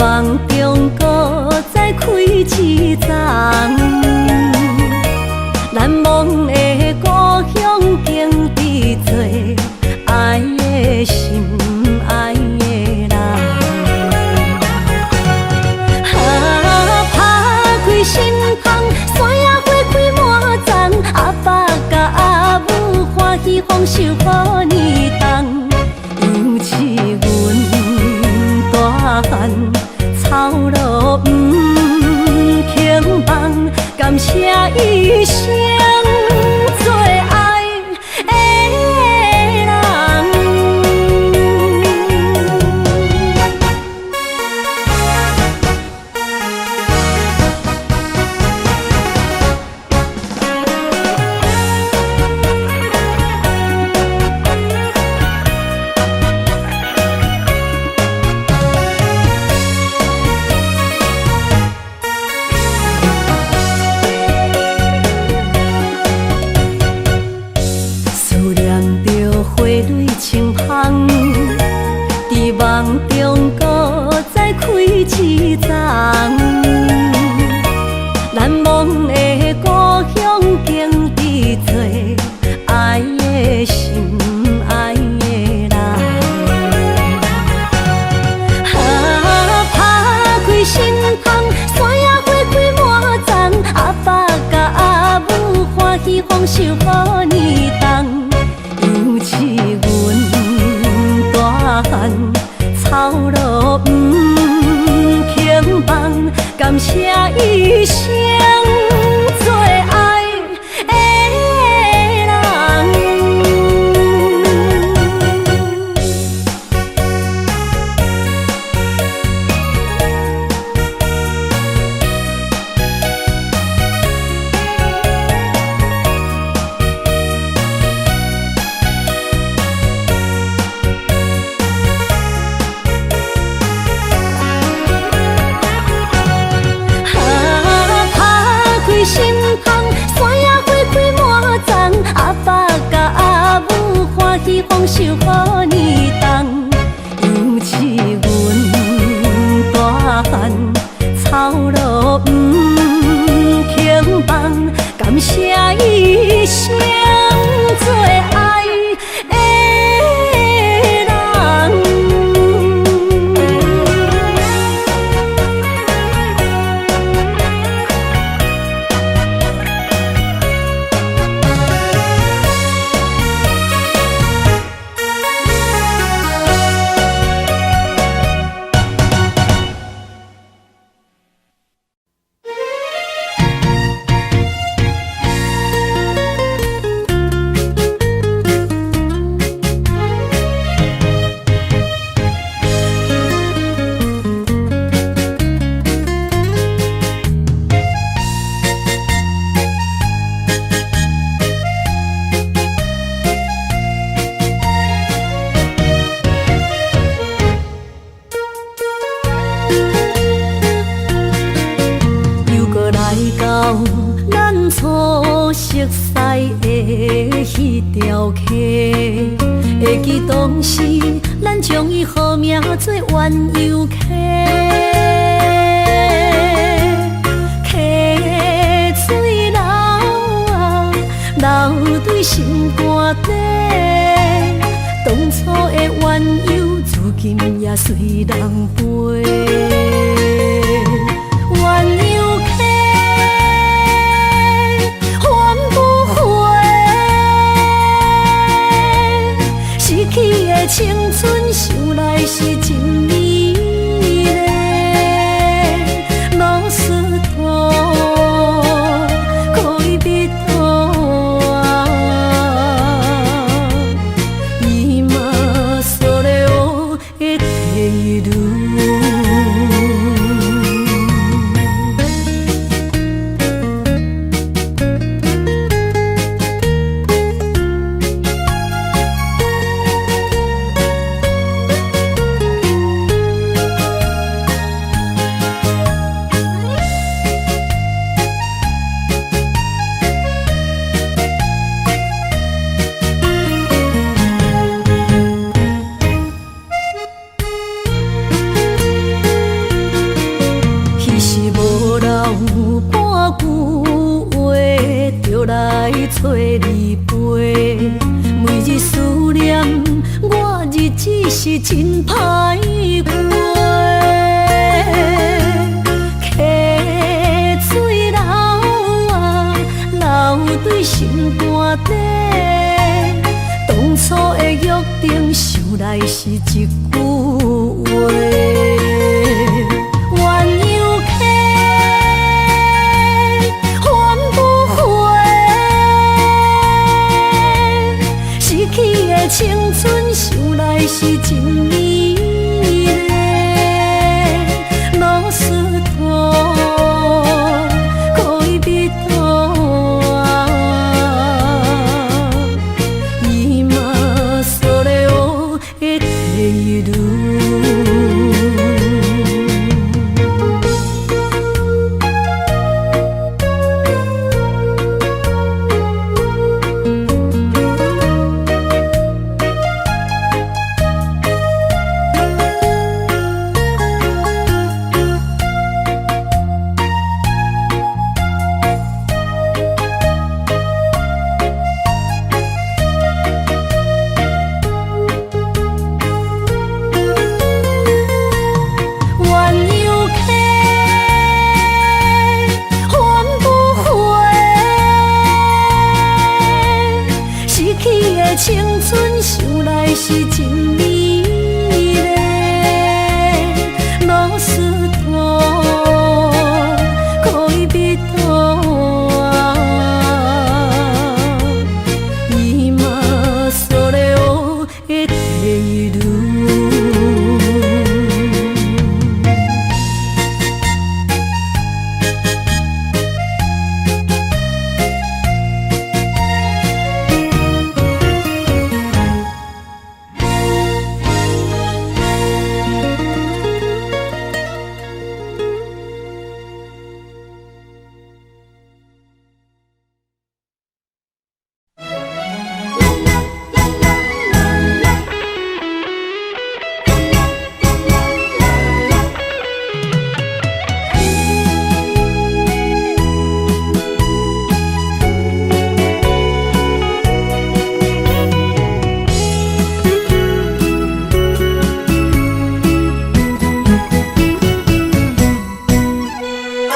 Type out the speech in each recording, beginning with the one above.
夢中閣再開一叢。難忘的故鄉景致多，愛的心，愛的人。啊，拍開心窗，山野花開滿叢，阿爸佮阿母歡喜豐收予年冬，猶似阮大漢操勞毋肯放，感謝一生最愛的人。思念著花蕊青芳，佇夢中閣再開一叢。難忘的故鄉景致多，愛的心，愛的人。啊，拍開心窗，山野花開滿叢，阿爸佮阿母歡喜豐收予年冬，猶似阮大漢操勞毋肯放，感謝一生最愛的人。啊，拍開心窗，山野花開滿叢，阿爸佮阿母歡喜豐收予年冬，猶似阮大漢操勞毋肯放，感謝一生最愛的人。又閣來到咱初熟似的彼條溪，會記當時咱將伊號名做鴛鴦溪，溪水流啊流對心肝底，當初的鴛鴦如今也隨人飛。鴛鴦溪，還不回，失去的青春，想來是真美麗。ロスト戀人は今それを得ている。來揣你陪。每日思念，我日子是真歹過。溪水流啊，流對心肝底。當初的約定，想來是一句話。鸳鸯溪，還不回，失去的青春，想來是真美麗。ロスト戀人は今それを得ている。鸳鸯溪，還不回，失去的青春，想來是真美麗。ロスト戀人は今それを得ている。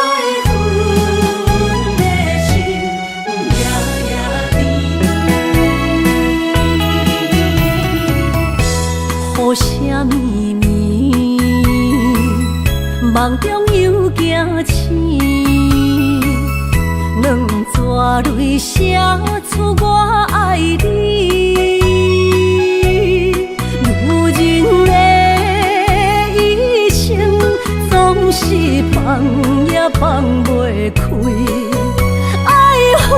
愛阮的心夜夜甜，雨聲绵綿，夢中又驚醒，兩撮淚寫出我愛你。女人的一生總是放也放袂開，愛恨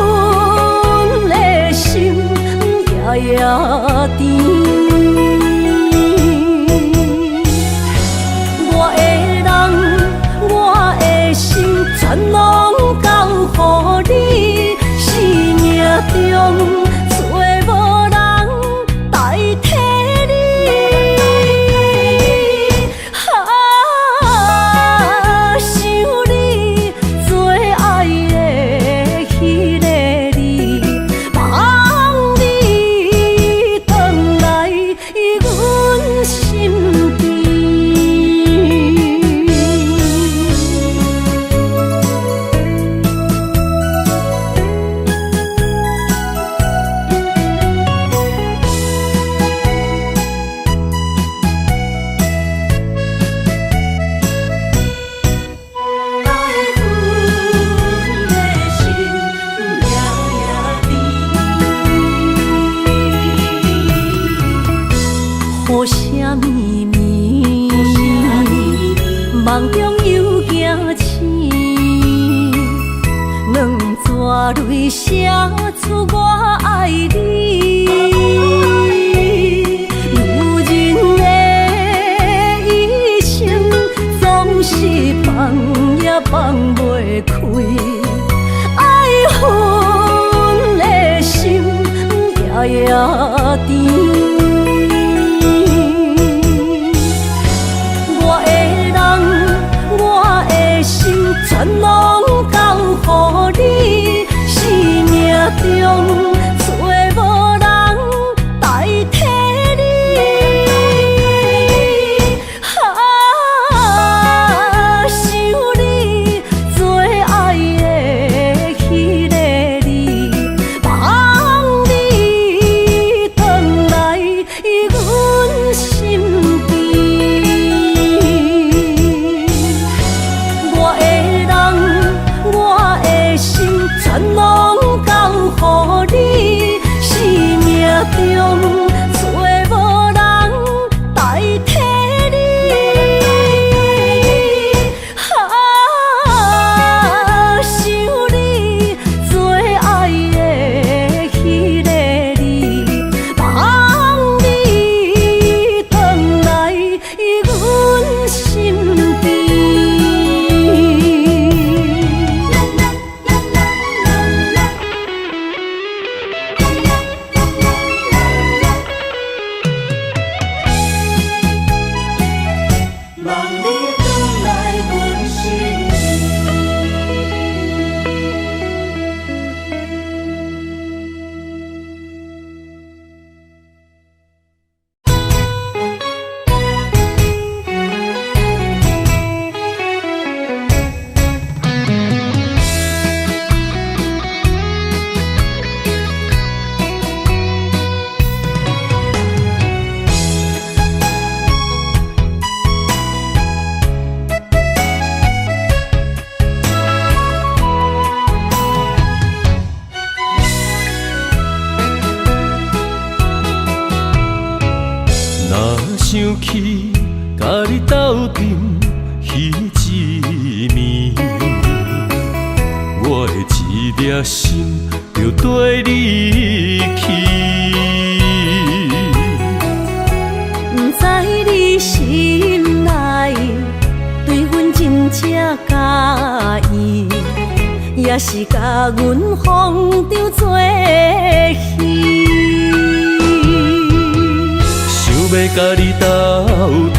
的心夜夜甜。我的人，我的心，全攏交予你，生命中找無人代替你。啊，想你最愛的彼个你，望你轉來阮身邊。愛阮的心夜夜甜，雨聲綿綿，夢中又驚醒，兩撮淚寫出我愛你。女人的一生總是放也放袂開，愛恨的心夜夜甜。我的人，我的心，全攏交予你，生命中一暝，我的一粒心就綴你去。毋知你心內對阮真正佮意，抑是共阮風中做戲。想欲共你鬥陣，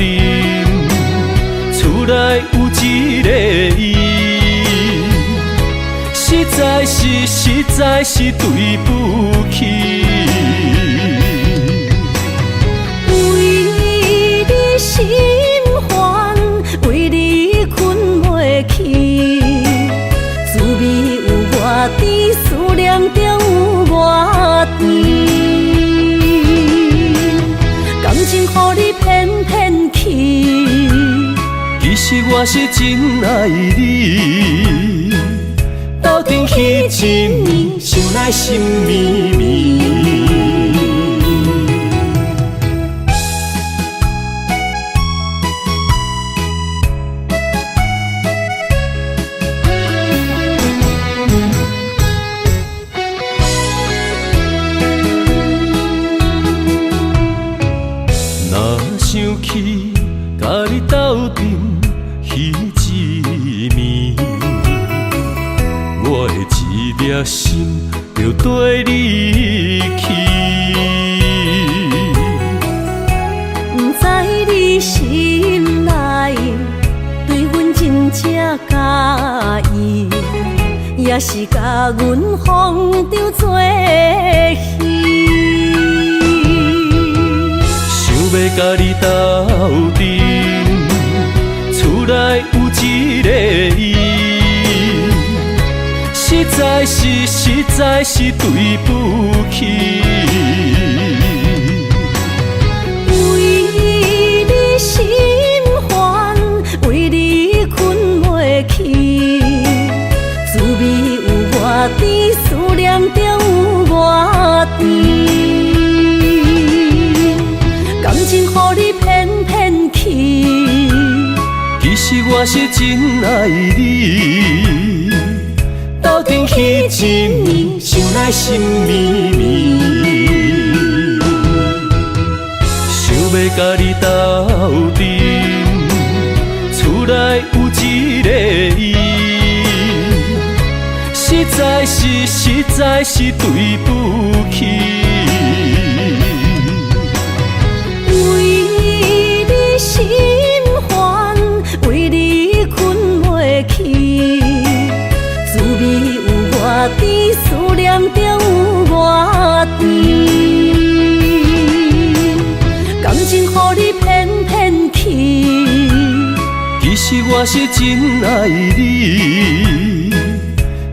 厝內有一个伊，實在是實在是對不起。為你心煩，為你睏袂去，滋味有偌甜，思念中有偌甜。感情予你騙騙去，其實我是真愛你，鬥陣彼一暝，想來心綿綿。若想起共你鬥陣彼一暝，我的一粒心就綴你去。毋知你心內對阮真正佮意，抑是共阮風中做戲。想欲共你鬥陣，厝內有一个伊，實在是實在是對不起。為你心煩，為你睏袂去，滋味有偌甜，思念中有偌甜。感情予你騙騙去，其實我是真愛你，鬥陣彼一暝，想來心綿綿。想欲共你鬥陣，厝內有一个伊，實在是實在是對不起。為你心煩，為你睏袂去，滋味有偌甜，思念中有偌甜。感情予你騙騙去，其實我是真愛你，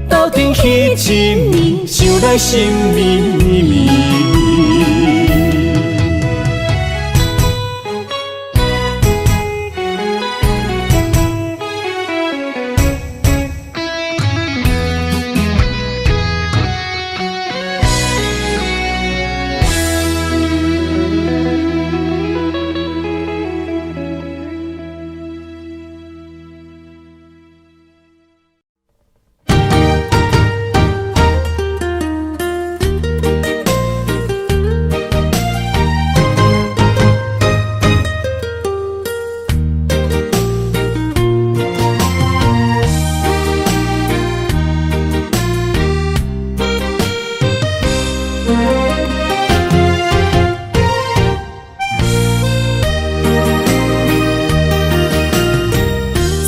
鬥陣彼一暝，想來心綿綿。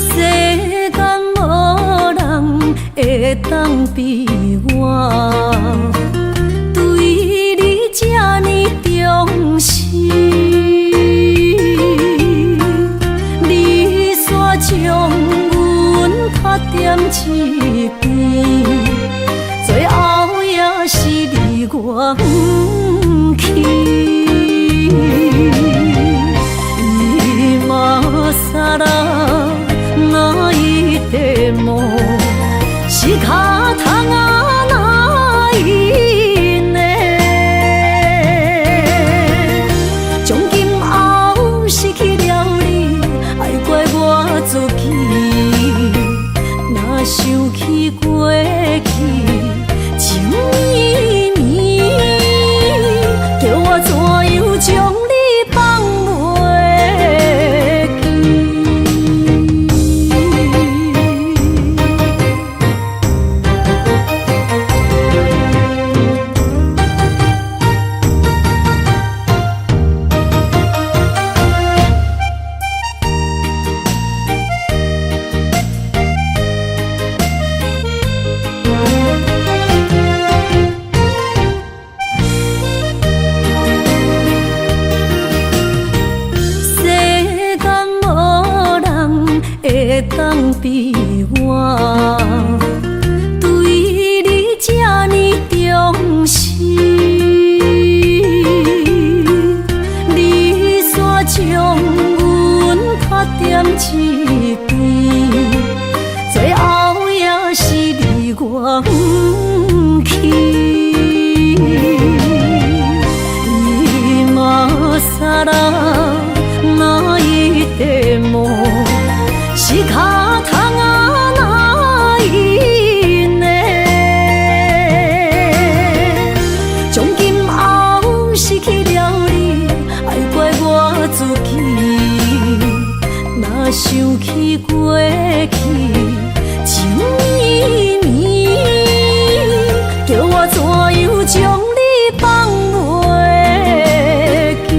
世間無人會當比我，對你這呢重視。你煞將阮拍踮一邊，最後也是離我遠去。今更泣いても仕方がないね。從今後失去了你，愛怪我自己。會當比我對你這呢重視。你煞將阮拍踮一邊，最後也是離我遠去。今更泣いても仕方がないね。從今後失去了你，愛怪我自己。若想起過去情綿綿，叫我怎樣將你放袂記？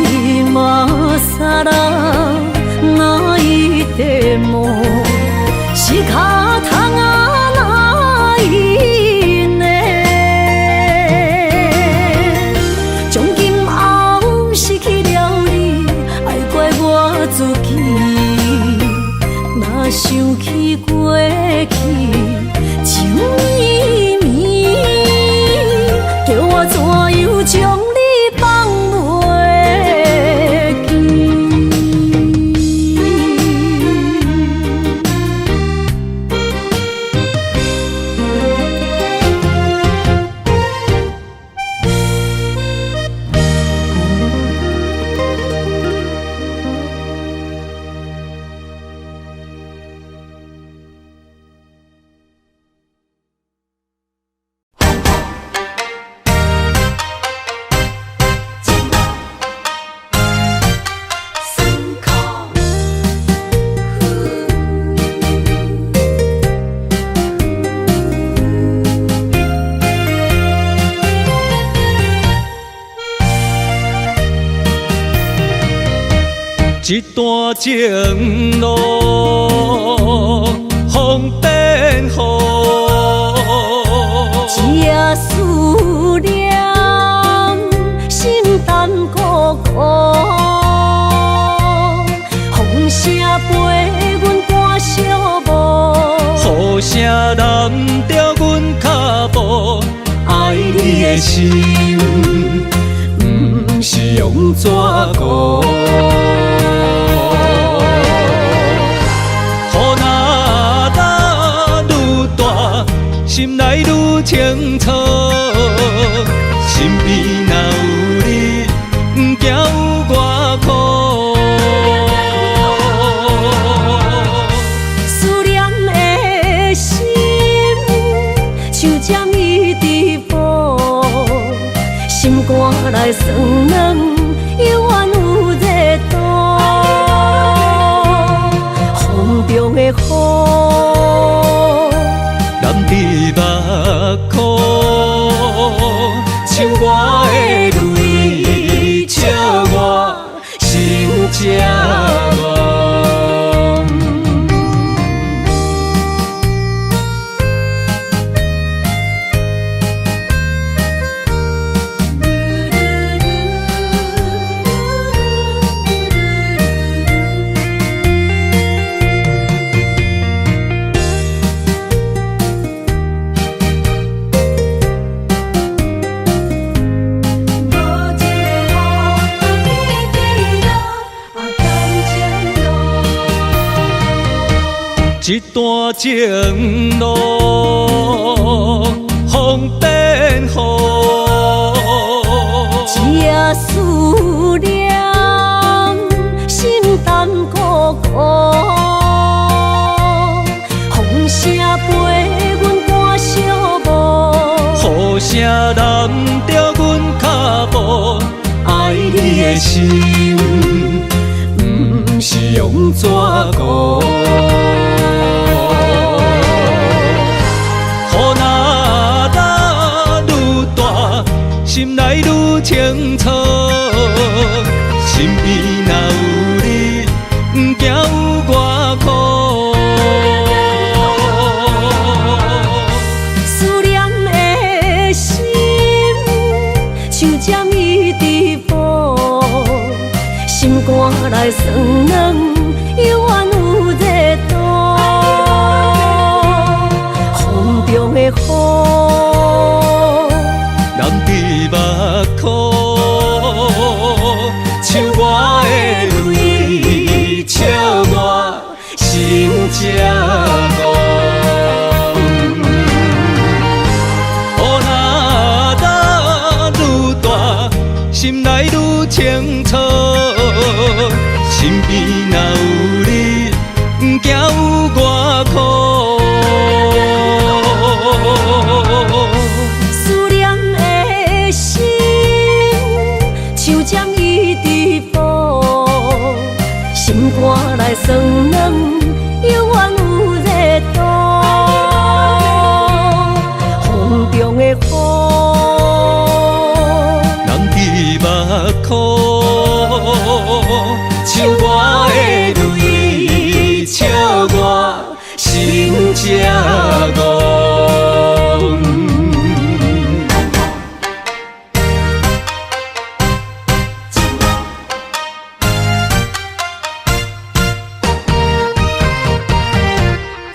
今更泣いても仕方がないね。從今後失去了你，愛怪我自己。若想起過去情綿綿，叫我怎樣將你放袂記？一段情路，風變雨，一夜思念，心淡孤孤。風聲陪阮趕小步，雨聲淋著阮跤步，愛你的心，毋是用紙糊。雨若落愈大，心內愈清楚。身邊若有你，毋驚有偌苦。思念的心，像針一直補，心肝內酸軟，猶原有熱度。風中的雨，淋佇目眶，像我的淚，笑我心這戇。一段情路，風變雨，一夜思念，心淡孤孤。風聲陪阮趕小步，雨聲淋著阮跤步，愛你的心，毋是用紙糊。的雨，人伫目眶，像我的泪，笑我心这戆。雨若落愈大，心内愈清楚。身邊若有你，毋驚有偌苦。思念的心，像針伊直補，心肝內酸軟，猶原有熱度。風中的雨，人伫目眶，像我的淚，笑我心這戇。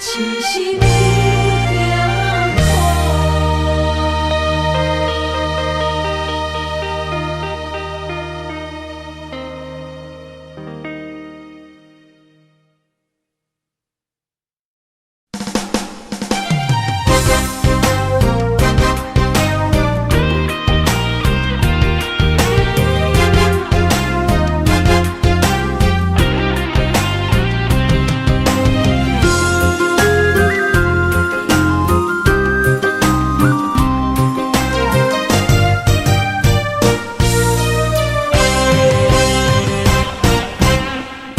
一心有点苦。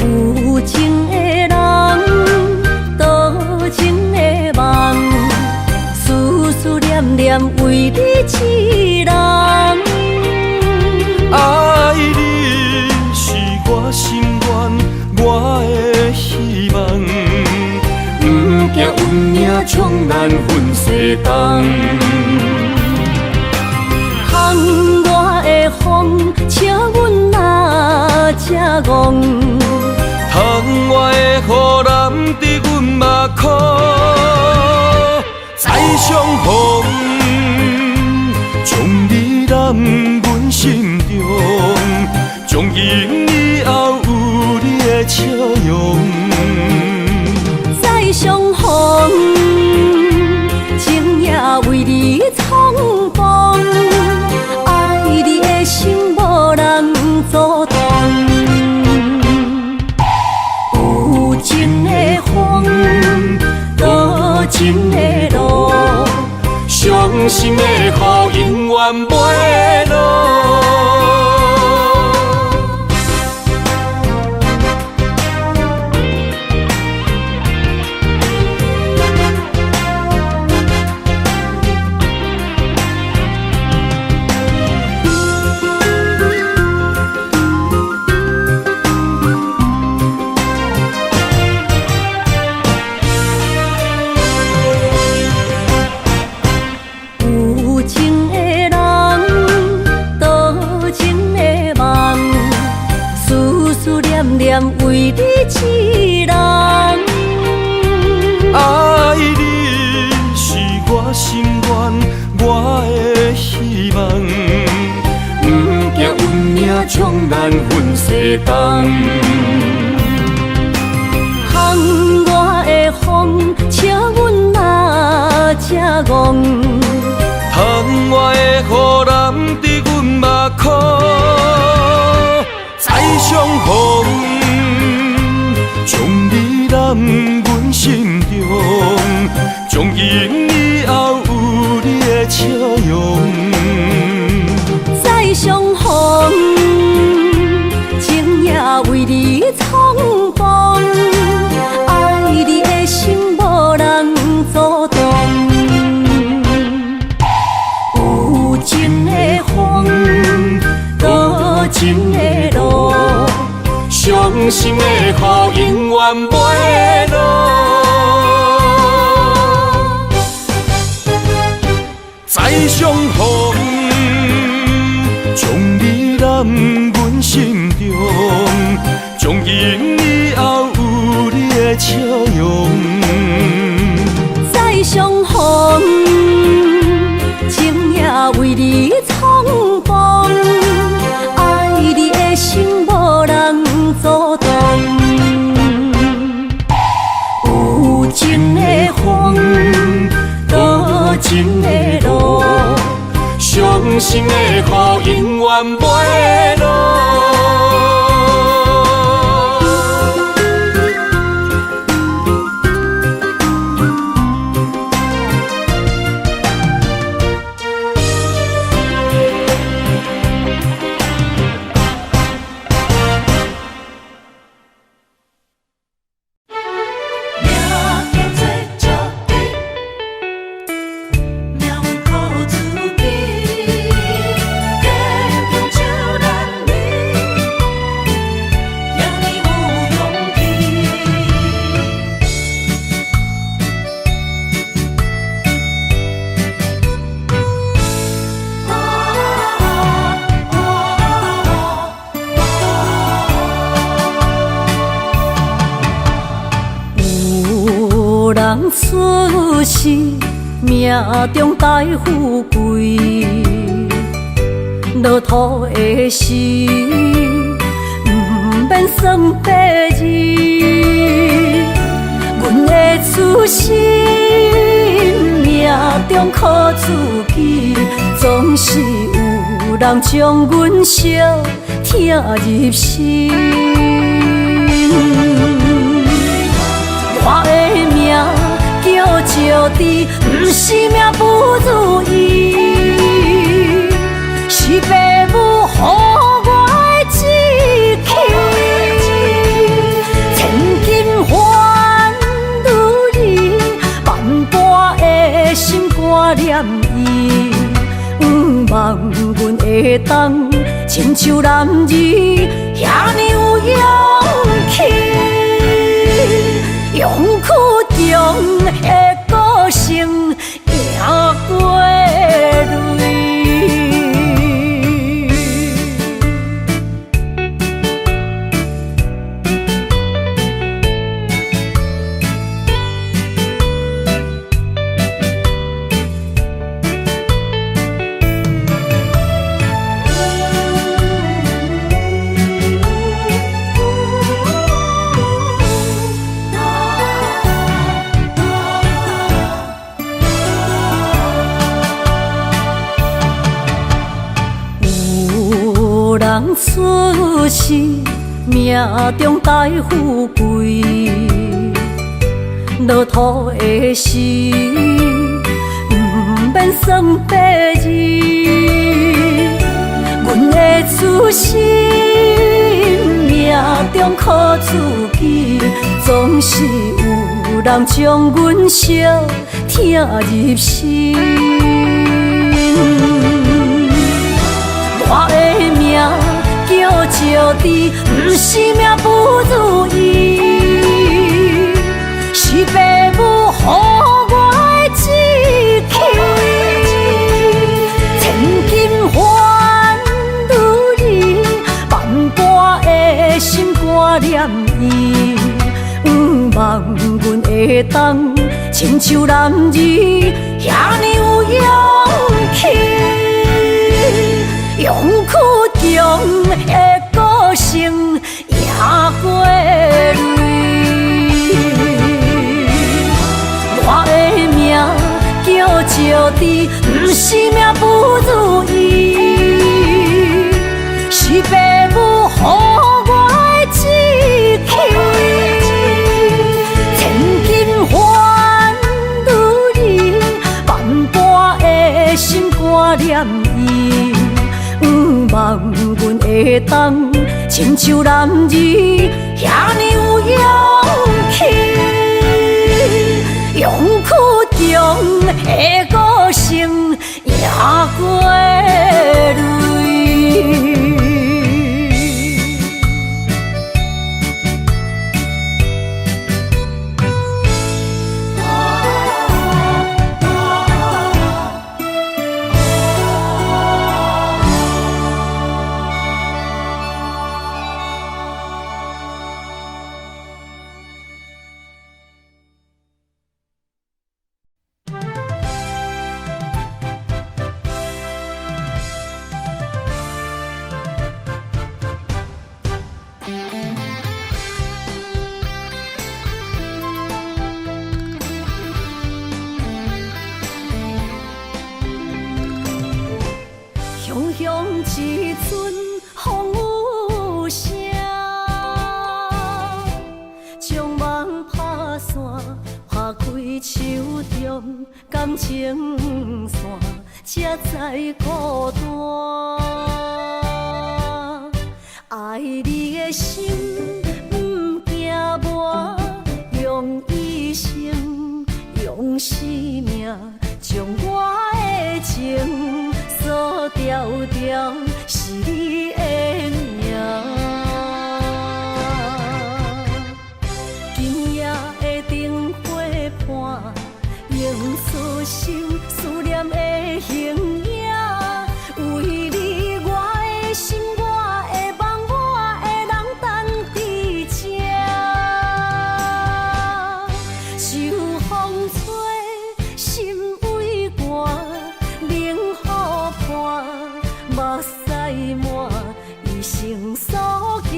有情的人，多情的夢，思思念念為你一人。愛你是我心願，我的希望，毋驚運命將咱分西東。窗外的風，笑阮若這戇。窗外的雨淋伫阮目眶，再相逢，將你揽阮心中，從今以後有你的笑容。再相逢，情也為你重逢，愛你的心無人阻擋。有情的風，多情的路，傷心的雨永遠袂落。有情的人，多情的夢，思思念念為你一人。愛你是我心願，我的希望，毋驚運命將咱分西東。窗外的風，笑阮若這戇。窗外的雨淋伫阮目眶，再相逢，將你攬阮心中，從今以後有你的笑容。再相逢，情也為你重逢，愛你的心無人阻擋。有情的風，多情的路，傷心的雨永遠袂落。再相逢，將你攬阮心中，從今以後有你的笑容。再相逢，情的路，傷心的雨永遠袂落。出世，命中帶富貴，落土的時，毋免算八字。阮的出身，命中靠自己，總是有人將阮相疼入心。我的命叫石智，毋是命不如意，是爸母予我的志氣。千金還女兒，萬般的心肝念伊，向望阮會當親像男兒，遐爾有勇氣。勇氣中的個性贏過淚。有人出世，命中帶富貴，落土的時，毋免算八字。阮的出身，命中靠自己，總是有人將阮相疼入心。我的命叫石智，毋是命不如意，是爸母予我的志氣。千金還女兒，萬般的心肝念伊，向望阮會當親像男兒，遐爾有勇氣。勇氣中的個性贏過淚。我的命叫石智，毋是命不如意，是爸母予我的志氣。千金還女兒，萬般的心肝念伊，向望阮會當親像男兒，遐爾有勇氣。勇氣中的個性贏過淚。中感情線，才知孤單。愛你的心毋驚磨，用一生用生命，將我的情鎖牢牢，是你的名。今夜的燈火伴，映出心思念的形影。為你我的心，我的夢，我的人等佇這。秋風吹，心畏寒，冷雨伴，目屎滿，一生所求，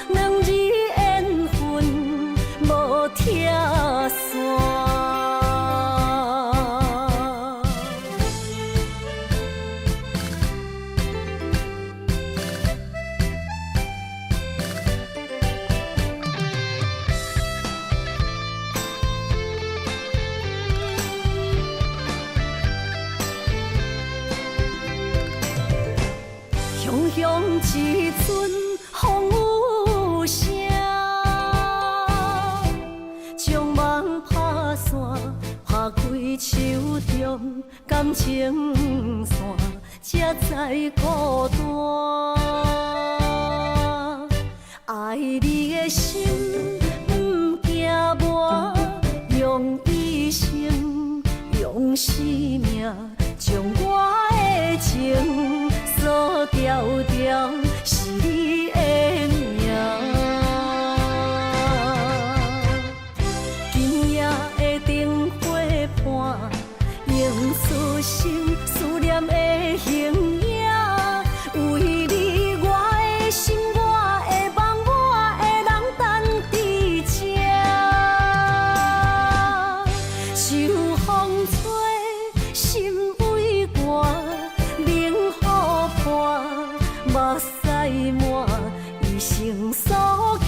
兩字緣分無拆散。雄雄一阵風雨聲，將夢拍散，拍開手中感情線，才知孤單。愛你的心毋驚磨，用一生用生命，將我的情鎖牢牢，是你的名。今夜的燈火伴，映出心思念的形影。為你我的心，我的夢，我的人等佇這。秋風吹，心畏寒，冷雨伴，目屎滿，一生所求，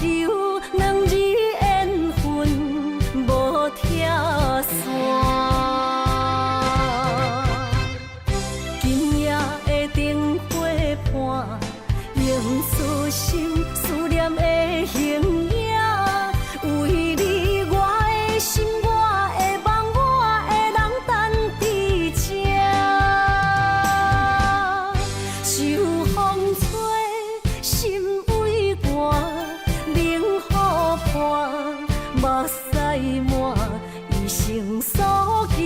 兩字緣分無拆散。今夜的燈火伴，映出心思念的形影。為你我的心，我的夢，我的人等佇這。秋風吹，心畏寒，冷雨伴，目屎滿，一生所求，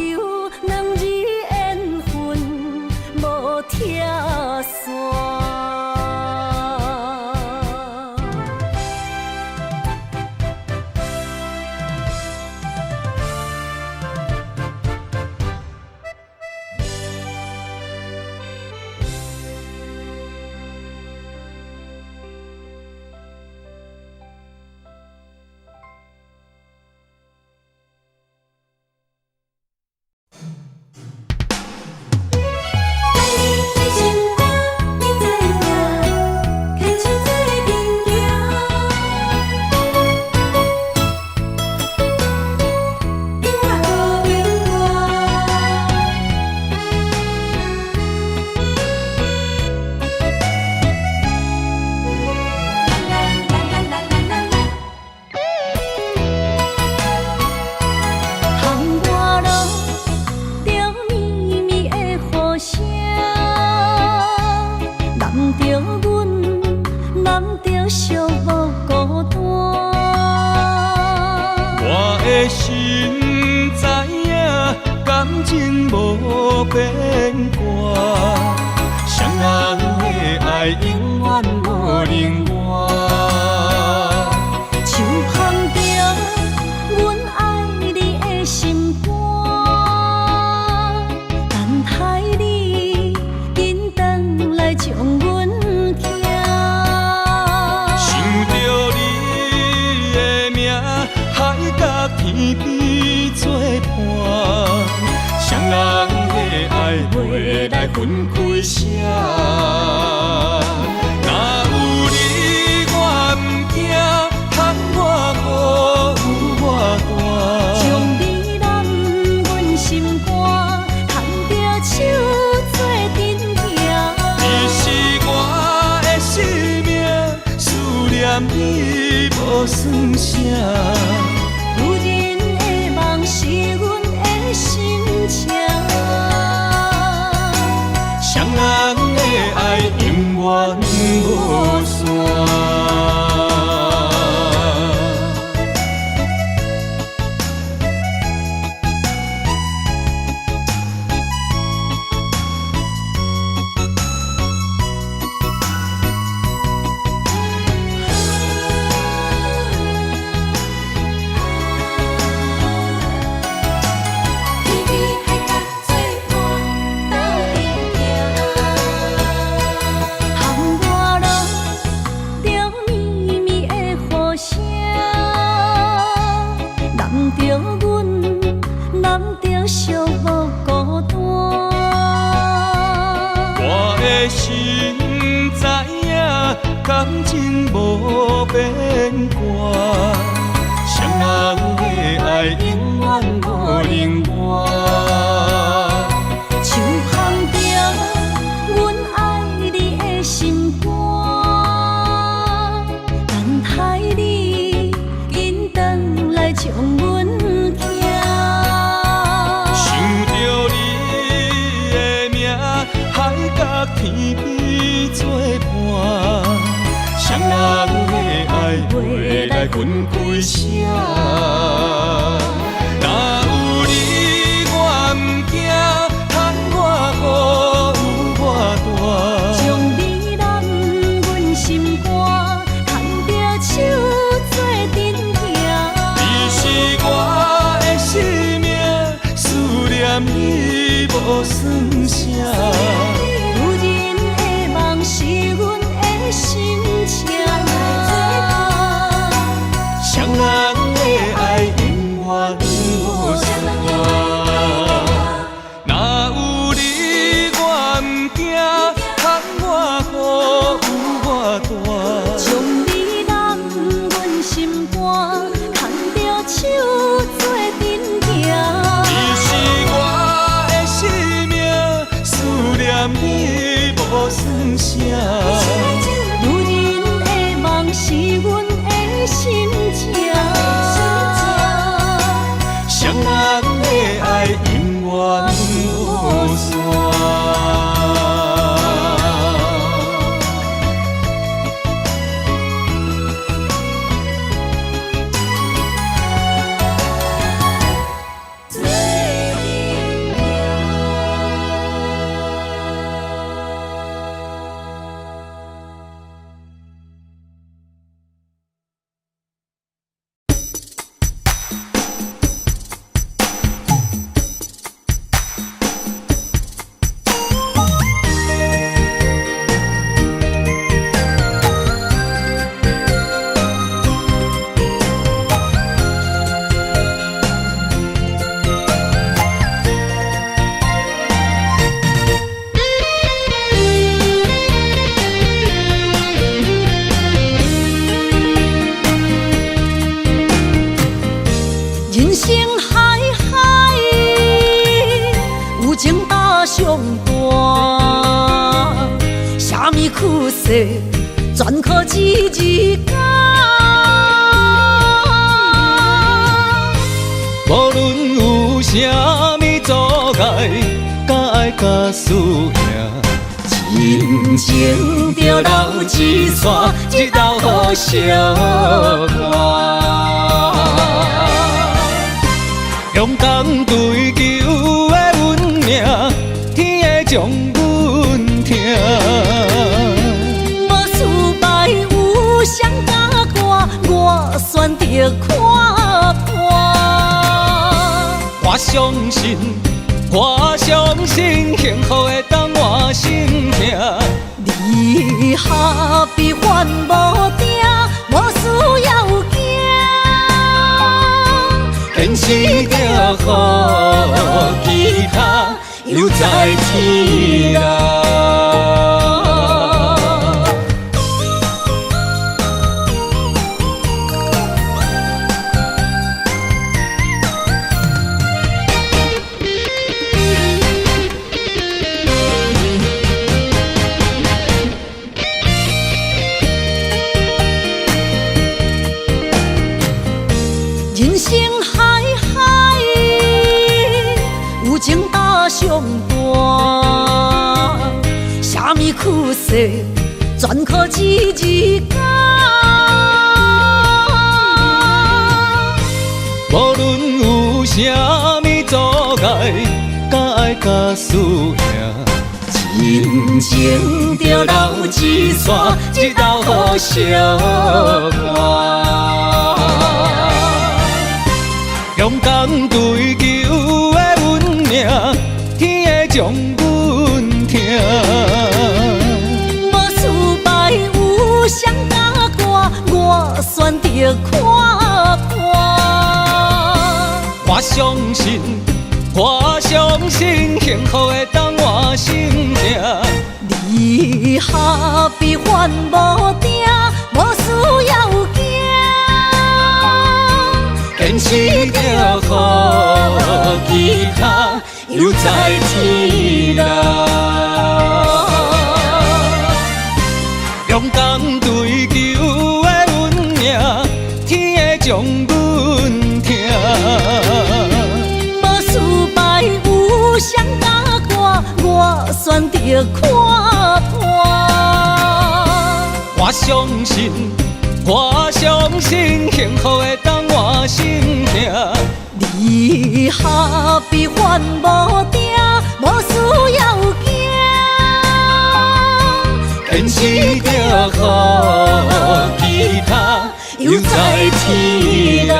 兩字緣分無拆散。在你的身边，你知影，牵手做阵行，永远无变卦。啦啦啦啦啦啦啦。窗外落著绵绵的雨声，揽著阮，揽著寂寞孤單。我的心知影，感情無變卦，雙人的愛永遠無能換。手捧著阮愛你的心肝，等待你緊轉來將阮疼。想著你的名，海角天邊作伴，雙人的愛袂來分開捨。若有你我毋驚，窗外雨有偌大。將你攬阮心念你無算啥。女人的夢是阮的心情。雙人的愛永遠無散。天边海角做伴，斗阵行。窗外落著绵绵的雨声，揽著阮，揽著寂寞孤單。我的心知影，感情無變卦，雙人的愛永遠無能換。手捧著阮愛你的心肝，等待你緊轉來將阮疼。想著你的名，海角天邊做伴，雙人的愛袂來分開捨。若有你我毋驚，窗外雨有偌大。將你攬阮心肝，牽著手做陣行。你是我的生命，思念你無算啥。女人的夢是阮的心情。雙人的愛永遠無散。若有你我毋驚，窗外雨有偌大。將你攬阮心肝，牽著手做陣行。你是我的生命，思念你無算啥。女人的夢是阮的心情。雙人的愛永遠無散。做阵行。人生海海，有情搭相伴，啥物苦涩，全靠一字加。無論有啥物阻礙，敢愛敢輸贏，親情著留一線，日後好相伴。勇敢追求的運命，天會將阮疼。無失敗有誰教我，我選擇看破。我相信，我相信幸福會當換心疼。離合悲歡無定，無需要驚。堅持著予其他猶在天啦。情打相伴。啥物趋势，全靠一日间。无论有啥物阻碍，敢爱敢输赢，亲情著留一线，一道好相伴。勇敢追求的运命，天会将阮疼。无失败有谁敢挂，我选择看破。我相信，我相信幸福會當換生命。你何必反無定，無需要驚。堅持著好其他，又在天啦。勇敢追求的运命，天會將阮疼。無失敗有誰敢掛，我選擇看破。我相信，我相信幸福會當換生命。你何必反無定，無需要驚。堅持著好其他，又在天啦。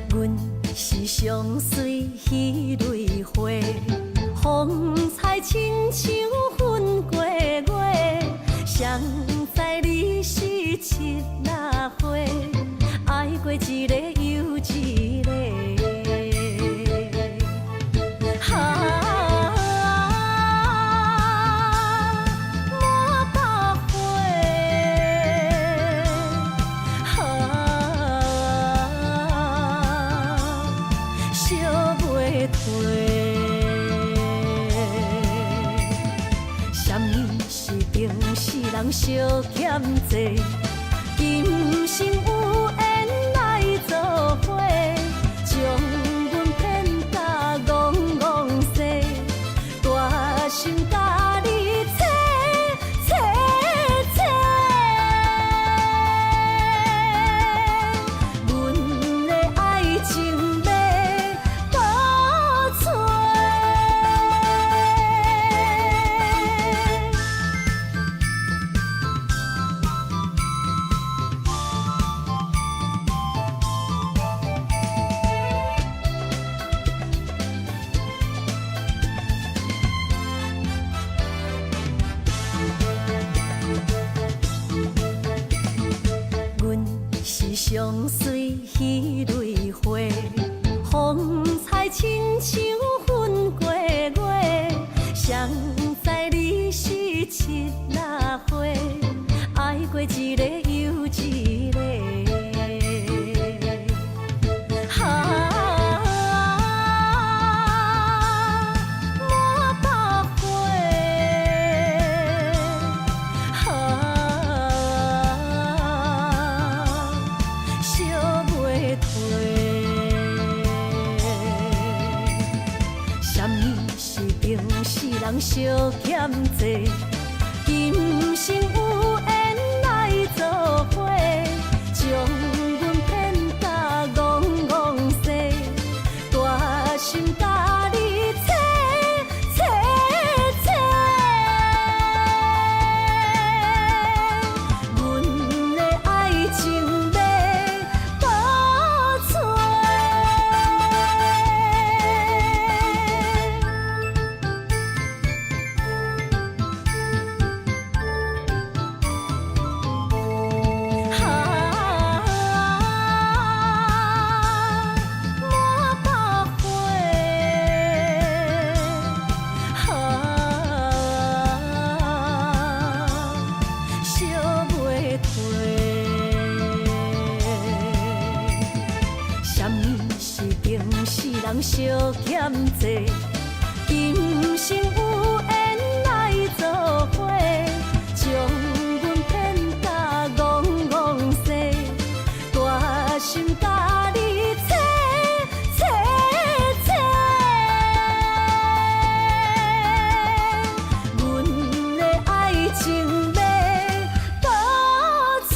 阮是上水彼蕊花，風采親像粉過月。誰知你是七仔花，愛過一个又一个。啊，满腹花，啊，烧袂褪。啥物是情死人相欠债？今生有緣來做伙，將阮騙甲戇戇西，大心共你切切切。阮的愛情欲倒揣。阮是上水彼蕊花，風采親像粉過月。誰知你是七仔花，愛過一个又一个。啊，滿腹花，啊，燒袂褪。啥物是情死人相欠債？今生有緣來做伙，將阮騙甲戇戇西，大心共你切切切。阮的愛情欲倒揣。嫌濟。今生有緣來做伙，將阮騙甲戇戇踅，大心共你切切切。阮的愛情欲倒揣。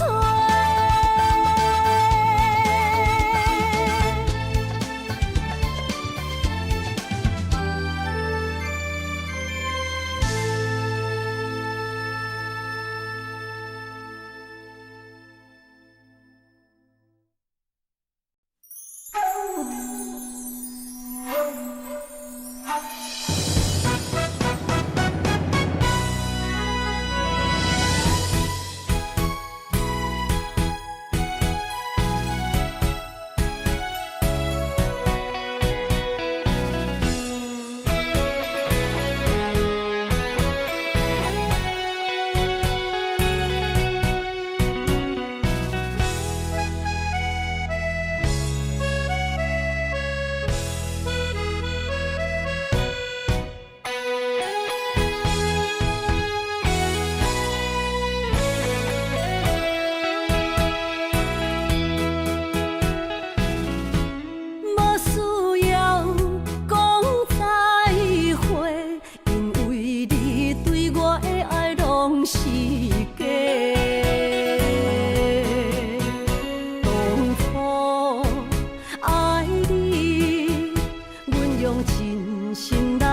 無需要講再會，因為你對我的愛攏是假。當初愛你，阮用真心來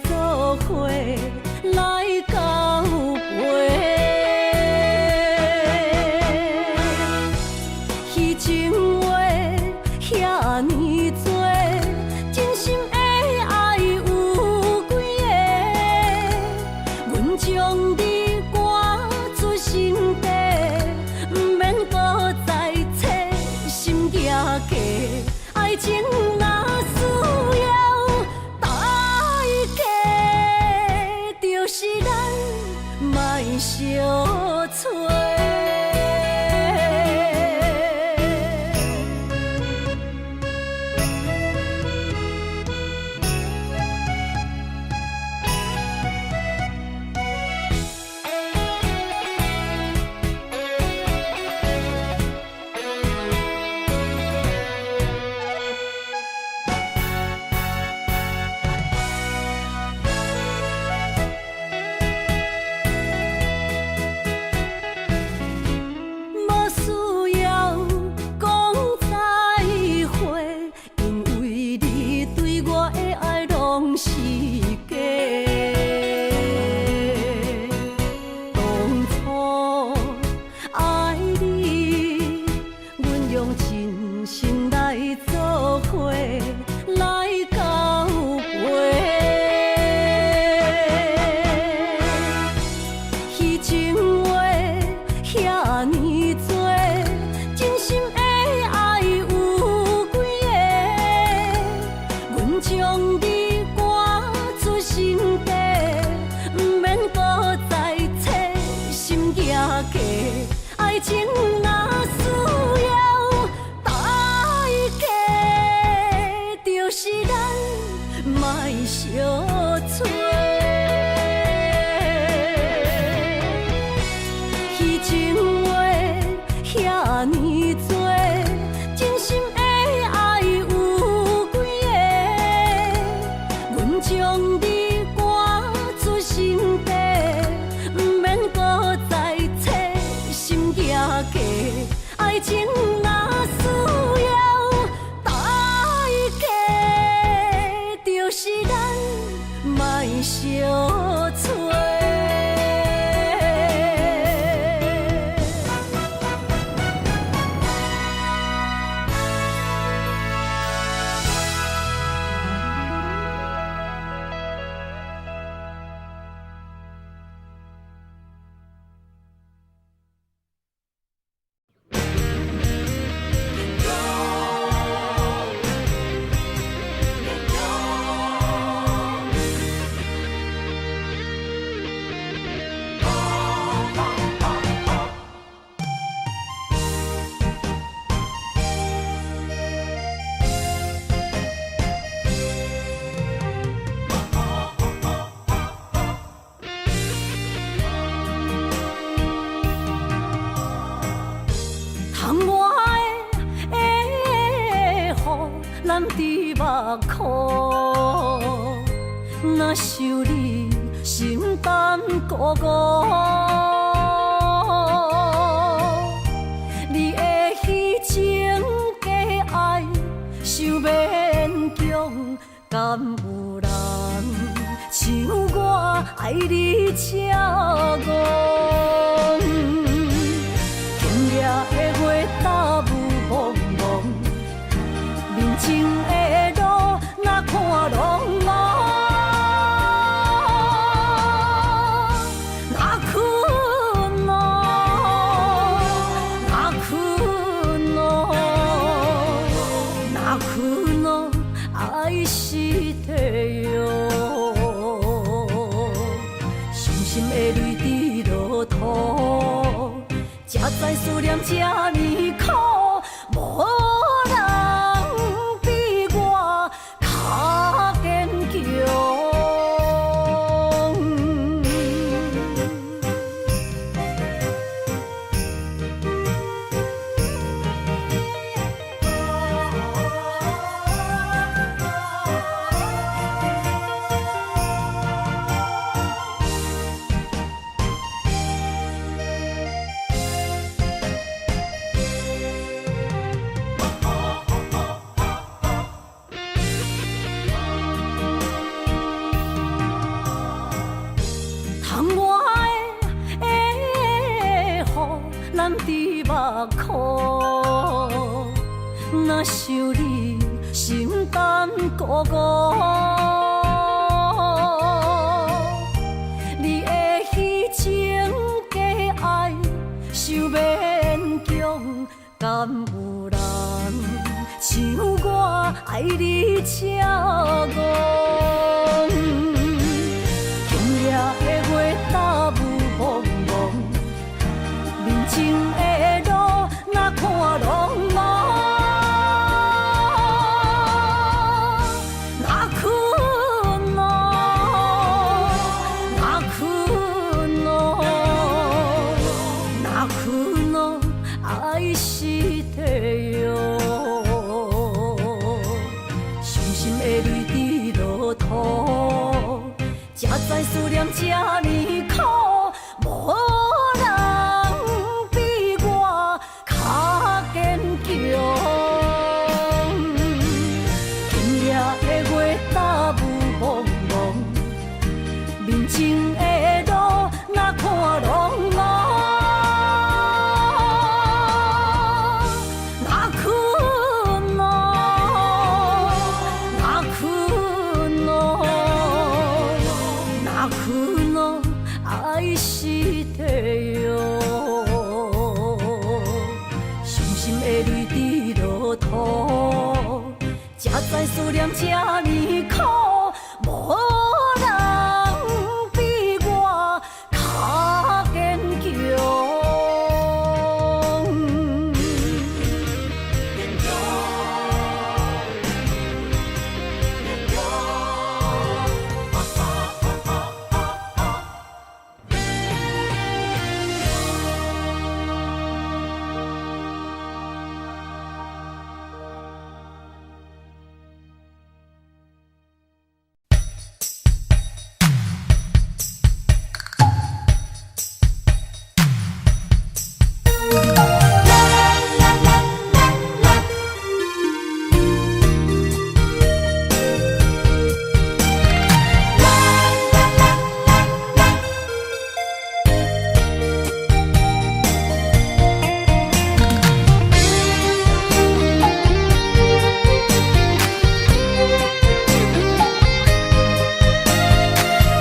做伙，來交陪。彼情話遐爾多，真心的愛有幾个？阮將你趕出心底，毋免閣再切心舉家。愛情若需要代價，就是咱莫相揣。苦，若想你心胆鼓鼓。你的虚情假爱伤勉强，敢有人像我爱你這戆？今夜的月罩雾蒙蒙，面前的路若看挵蒙，泣くの，泣くの，泣くの，愛してよ。傷心的淚滴落土，才知思念這呢苦，無人比我較堅強。窗外的雨淋伫目眶，若想你心胆鼓鼓。你的虚情假愛傷勉強，敢有人像我愛你這戇？今夜的月罩霧蒙蒙，面前的路若看挵蒙，泣くの，泣くの，泣くの，愛してよ。傷心的淚滴落土，才知思念這呢苦，無人比我較堅強。今夜的月罩霧蒙蒙，面前的路若看挵蒙，泣くの，泣くの，泣くの，愛してよ。傷心的淚滴落土，才知思念這呢苦，無人比我較堅強。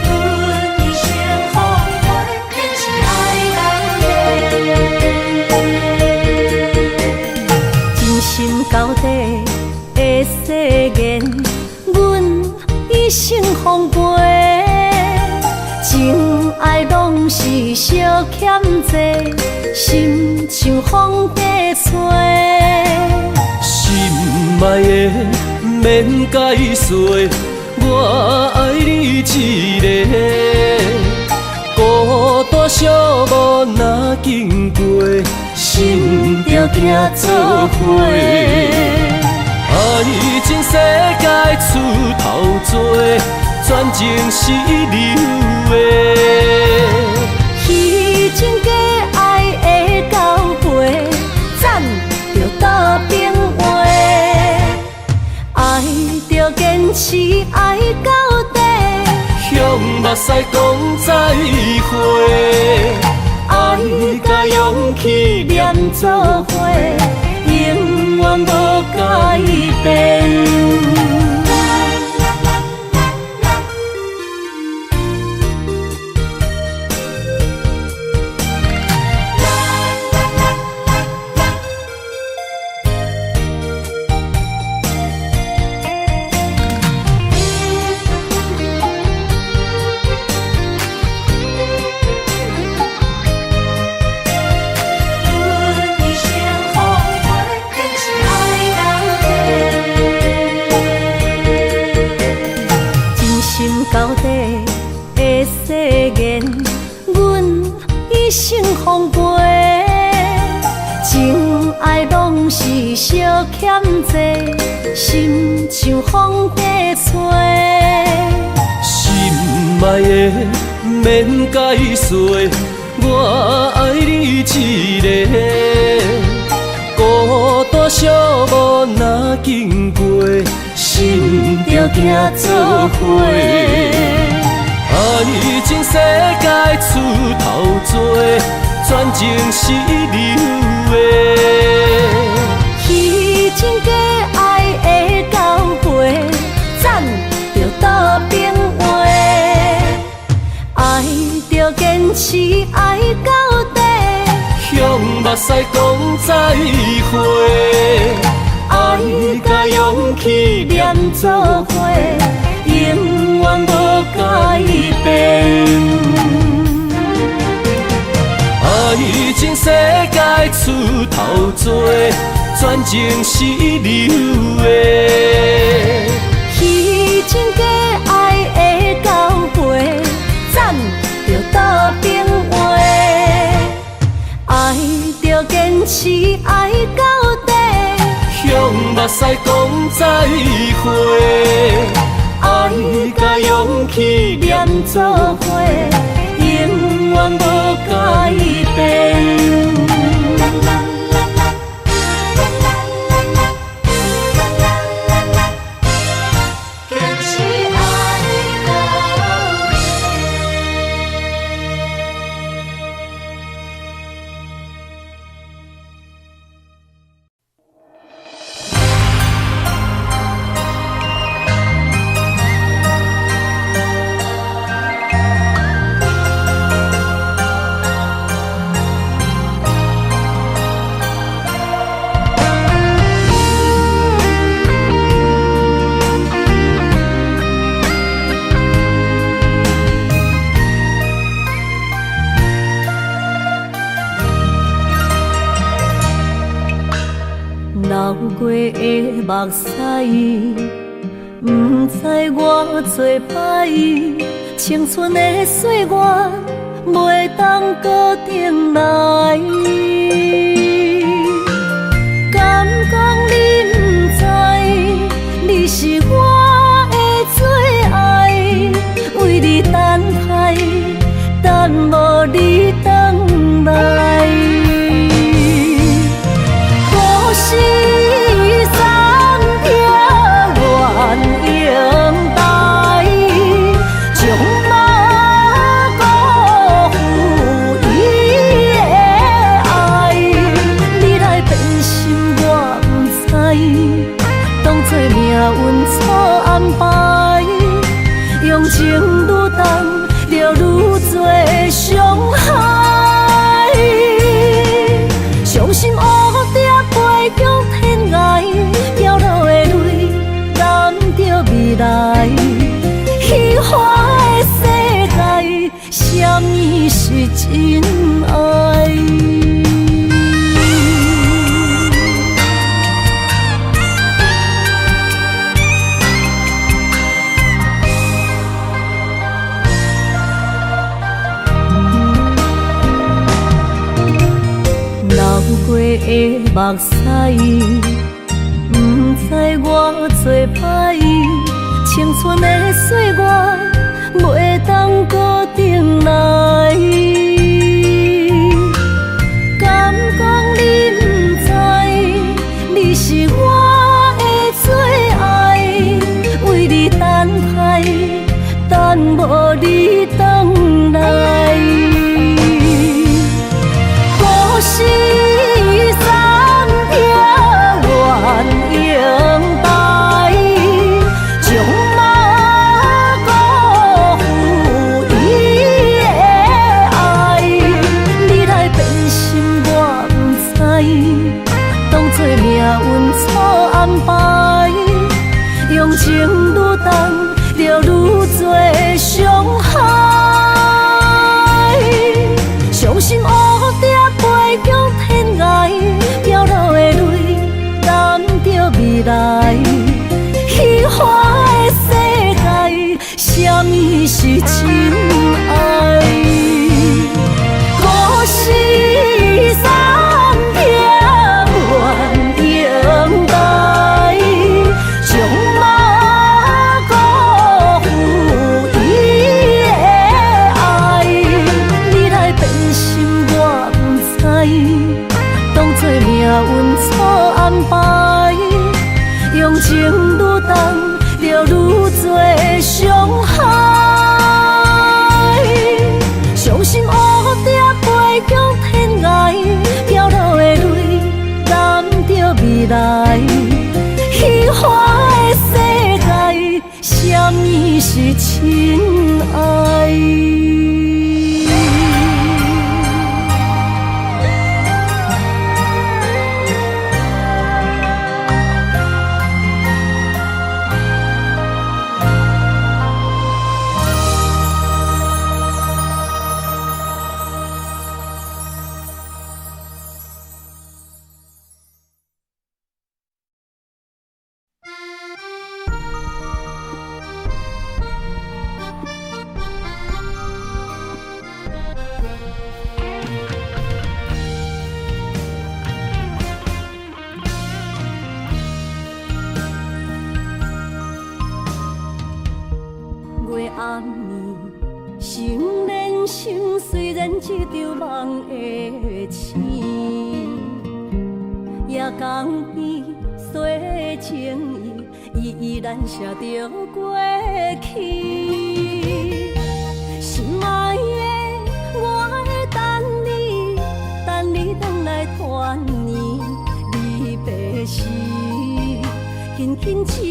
文艺先锋，天是爱人的。真心交底的誓言，阮一生奉陪。情愛攏是相欠債，心像風在吹。心愛的毋免解說，我愛你一个。孤單寂寞若經過，心就行做伙。愛情世界出頭多，全情是流的。虚情假愛的交陪，欉著倒邊話。愛著堅持愛到底，向目屎講再會。愛佮勇氣連做伙，永遠無改變。阮一生奉陪，坚持愛到底。真心交底的誓言，阮一生奉陪。情愛攏是相欠債，心像風在吹。心愛的免解說，我愛你一個。孤單寂寞若經過，心著行做伙。愛情世界出頭多，全情是流的。虛情假愛的交陪，欉著倒邊話。愛著堅持愛到底，向目屎講再會。愛佮勇氣連做伙，永遠無改變。愛情世界出頭多，全情是流的。虛情假愛的交陪，欉著倒邊話。愛著堅持愛到底，向目屎講再會。愛佮勇氣連做伙，永遠無改變。堅持愛到底。流過的目屎，毋知我做歹，青春的歲月袂當閣轉來。敢講你毋知，你是我的最愛，為你等待，等無你轉來。故事三拆鸳鸯台，将马辜負伊的愛。你來變心我毋知，當作命運錯安排，用情愈重，就愈濟傷害。傷心烏蝶飛向天涯，飘落的淚染著未來。虛幻的世界，啥物是真愛？流過的目屎，毋知我做歹，青春的歲月袂當閣轉來。敢講你毋知，你是我的最愛，為你等待，等無你轉來。故事三撇鸳鸯台，將馬辜負伊的愛。你來變心我毋知，當作命運錯安排，用情愈重，就愈濟傷害。傷心烏蝶飛向天涯，飄落的淚染著未來。虛幻的世界，啥物是真愛？故事三撇鸳鸯台，將馬辜負伊的愛。你來變心我毋知，當作命運錯安排，用情愈重，就愈濟傷害。傷心烏蝶飛向天涯，飄落的淚染著未來。虛幻的世界，啥物是真愛？月暗暝，心連心，雖然這場夢會醒，夜江邊洗情意，依依難捨著過去。心愛的，我會等你，等你轉來團圓離別時，輕輕一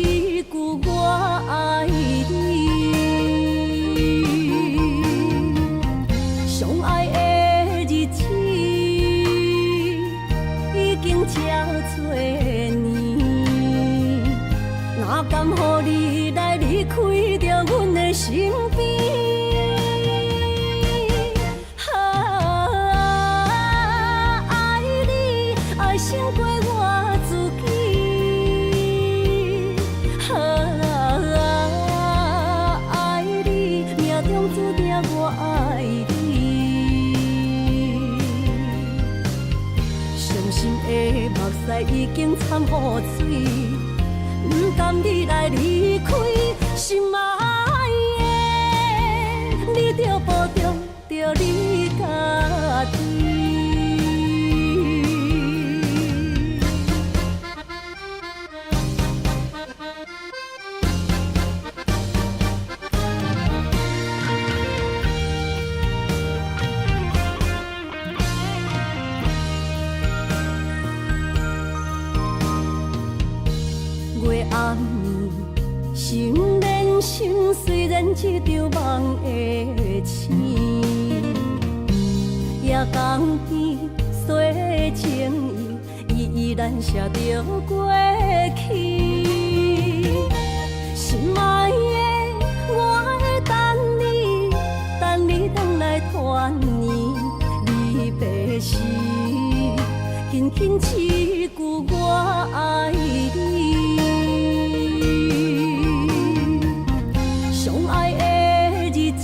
句我愛你。相愛的日子已經這多年，哪甘予你來離開著阮的身邊？啊，愛你愛勝過我自己。啊，愛你命中注定我愛你。傷心的目屎已經摻雨水，不甘你來離開，心愛的，你著保重著你家己。月暗暝，心連心，雖然這場夢會醒，夜江邊洗情意，依依難捨著過去。心愛的，我會等你，等你轉來團圓離別時，輕輕一句我愛你。相愛的日子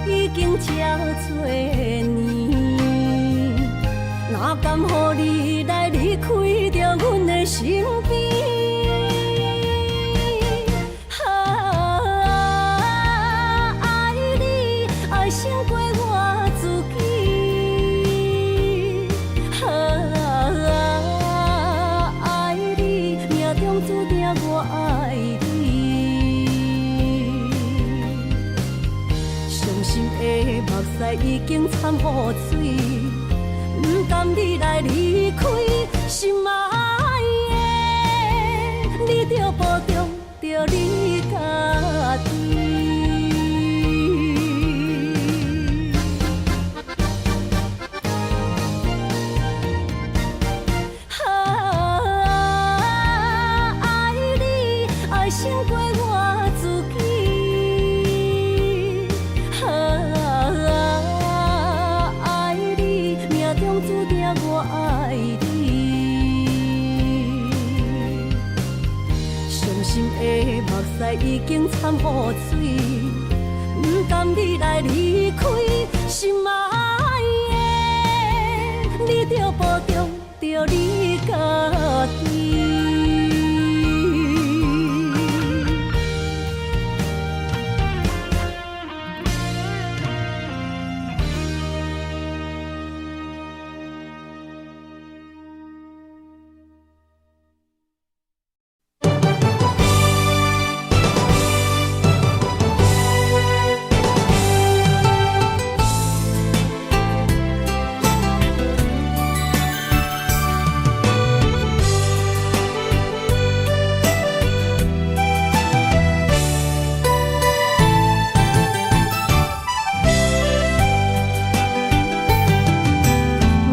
已經這多年，哪甘予你來離離開著阮的身邊。啊，愛你愛勝過我自己。啊，愛你命中注定我愛你。傷心的目屎已經摻雨水，毋甘你來離開，心愛的，你著保重著你家己。啊，愛你愛勝過我自己。啊，愛你命中注定我愛你。傷心的目屎已經摻雨水，毋甘你來離開，心愛的，你著保重著你家己。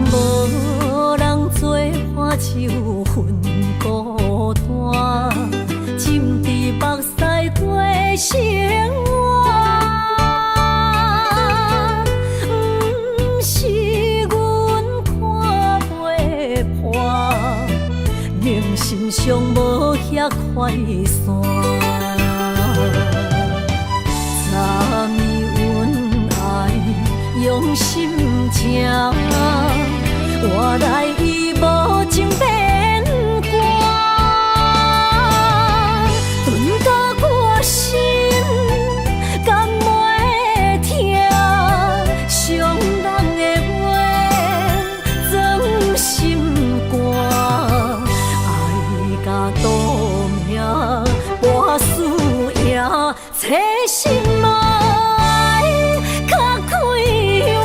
無人做伴手分孤單，浸佇目屎過生活。毋是阮看袂破，明心上無遐快散。昨暝阮愛用心情，換來伊無情變卦，鈍甲我心甘袂疼，傷人的話裝心肝，愛甲賭命搏輸贏，找心愛較快活。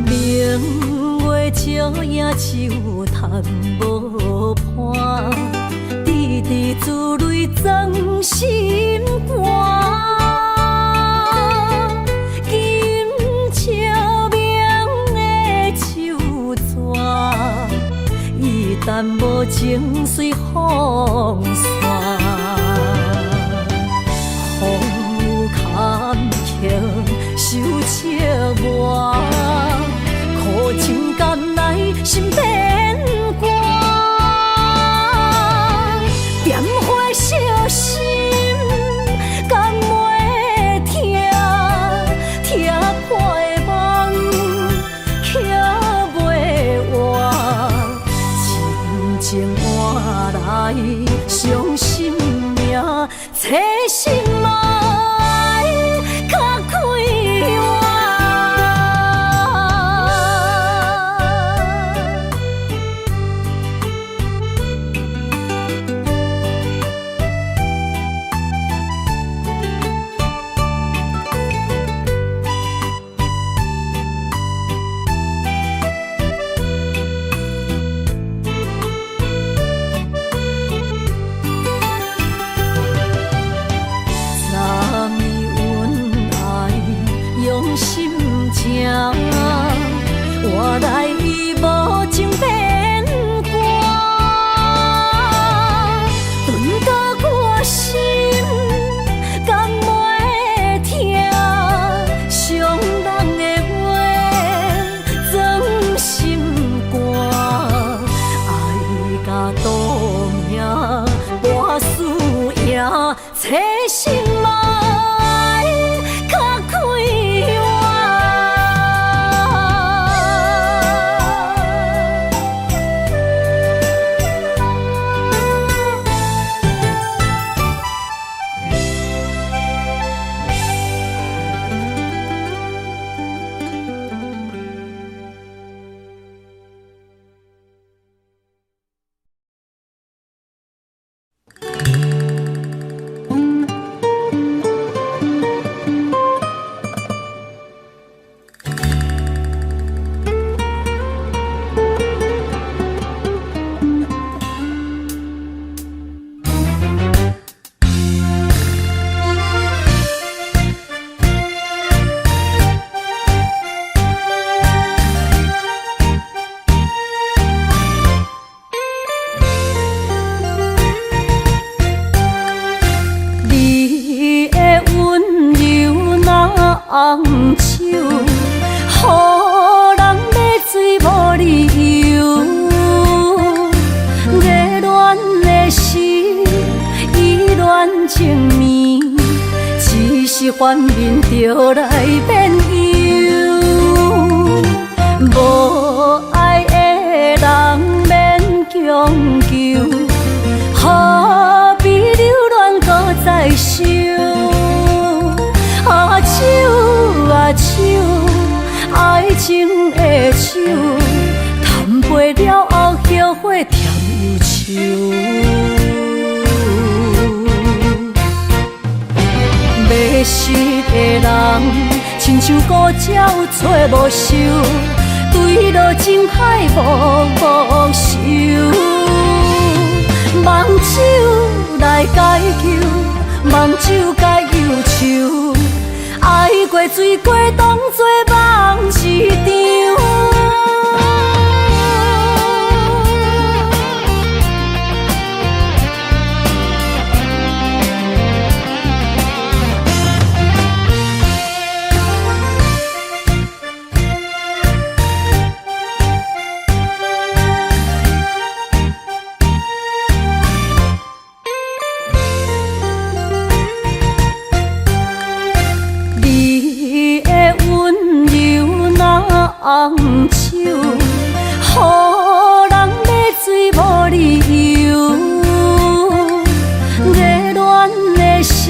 明月照影樹頭無伴，滴滴珠淚裝心肝。金笑明的手纸，伊等無情隨風散。風雨坎坷受折磨，苦情甘來心變寒。點火燒心甘袂疼，疼破的夢捡袂活，真情換來傷心命，找心愛較快活。找心愛較快活。你的溫柔若紅酒，予人欲醉無理由。熱戀的時，意亂情迷，只是反面就來變憂。無愛的人免強求，何必留戀閣再想？啊手啊手，愛情的酒，贪杯了後後悔添憂愁。迷失的人，親像孤鳥揣無岫，墜落情海無報酬。望酒來解憂，望酒解憂愁。愛過醉過，當作夢一場。你的溫柔若紅酒，予人欲醉無理由。熱戀的時，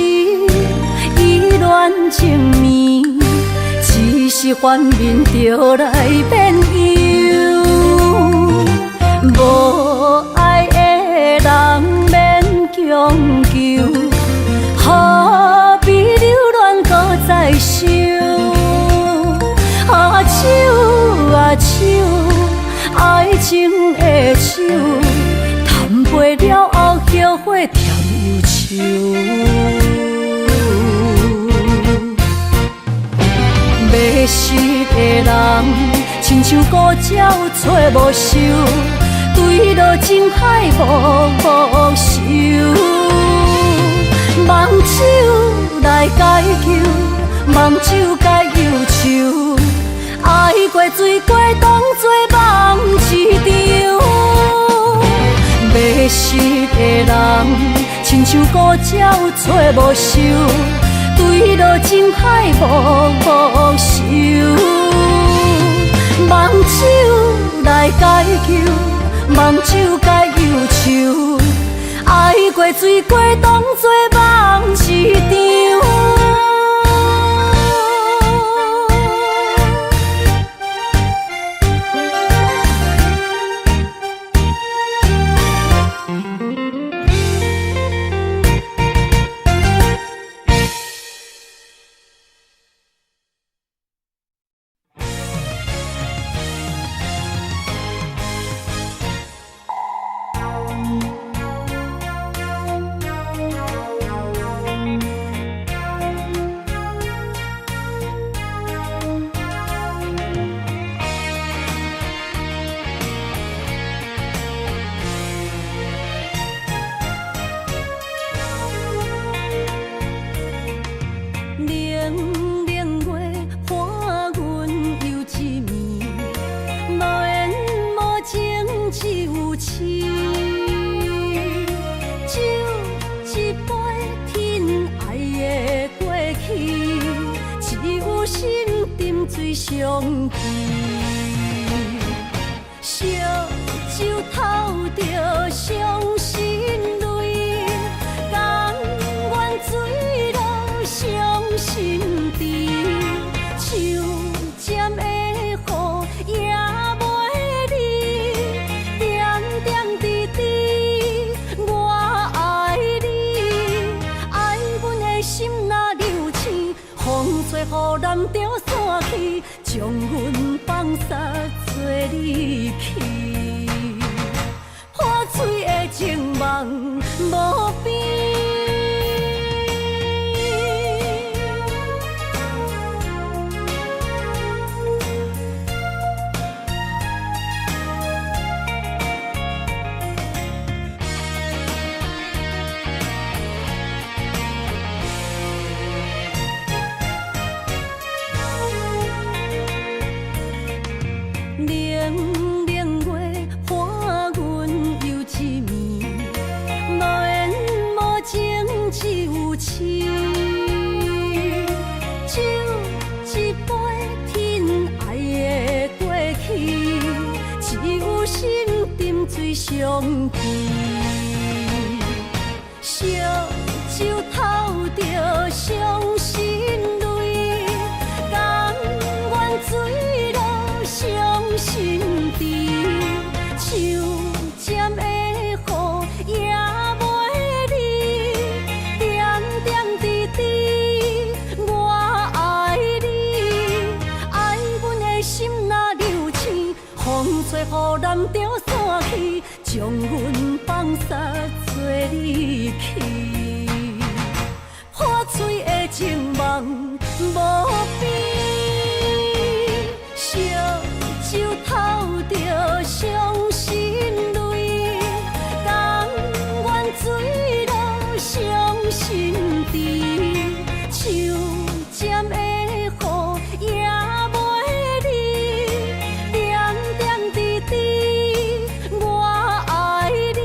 意亂情迷，只是反面就來變憂。無愛的人免強求，何必留戀閣再想？啊手啊手，愛情的酒，貪杯了後後悔添憂愁。迷失的人，親像孤鳥揣無岫，墜落情海無報酬。望酒來解憂，望酒解憂愁。愛過醉過，當作夢一場。迷失的人，親像孤鳥揣無岫，墜落情海無報酬。望酒來解憂，望酒解憂愁。愛過醉過，當作夢一場。冷冷月伴阮游一暝，無緣無情只有痴。酒一杯，天醉相见。烧酒透著傷心淚，甘願墜落傷心池，樹尖的雨也袂離，點點滴滴我愛你，愛阮的心若流星，風吹予南著散去，將阮放捒做你去。破碎的情夢無邊。冷冷月伴阮游一暝，無緣無情只有痴。酒一杯天愛的過去，只有心沉醉相見。燒酒透著傷心淚，甘願墜落傷心池，樹尖的雨也袂離，點點滴滴我愛你，愛阮的心若流星，風吹予南著散去，將阮放捒做你去。破碎的情夢無邊，燒酒透著傷心淚，甘願墜落傷心池，樹尖的雨也袂離，點點滴滴我愛你，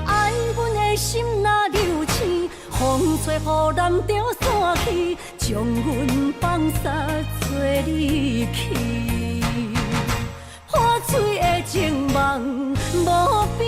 愛阮的心若流星，風吹予南著散去，將阮放捒做你去。破碎的情夢無邊。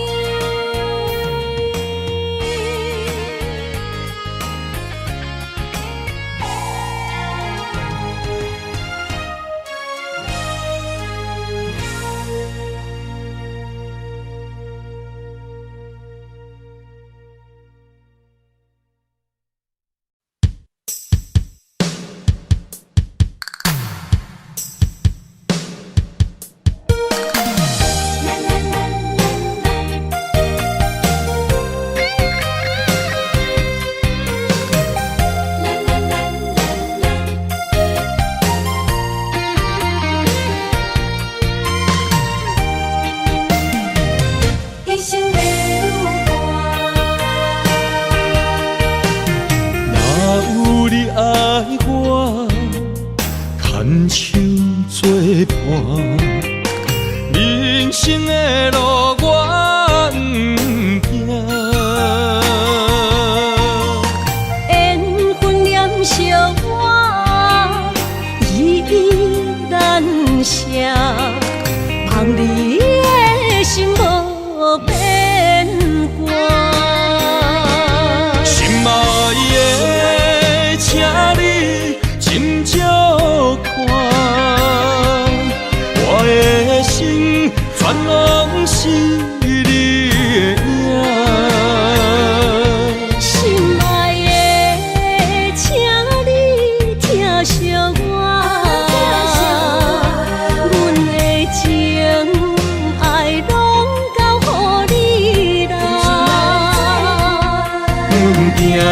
一生流汗。若有你愛我，牽手做伴，人生的路我毋驚。緣分黏惜我，依依難捨，望你的心無變卦。心愛的，請你斟酌看，我的心全攏是你的影。心愛的，請你疼惜我，阮的情愛攏交予你啦。阮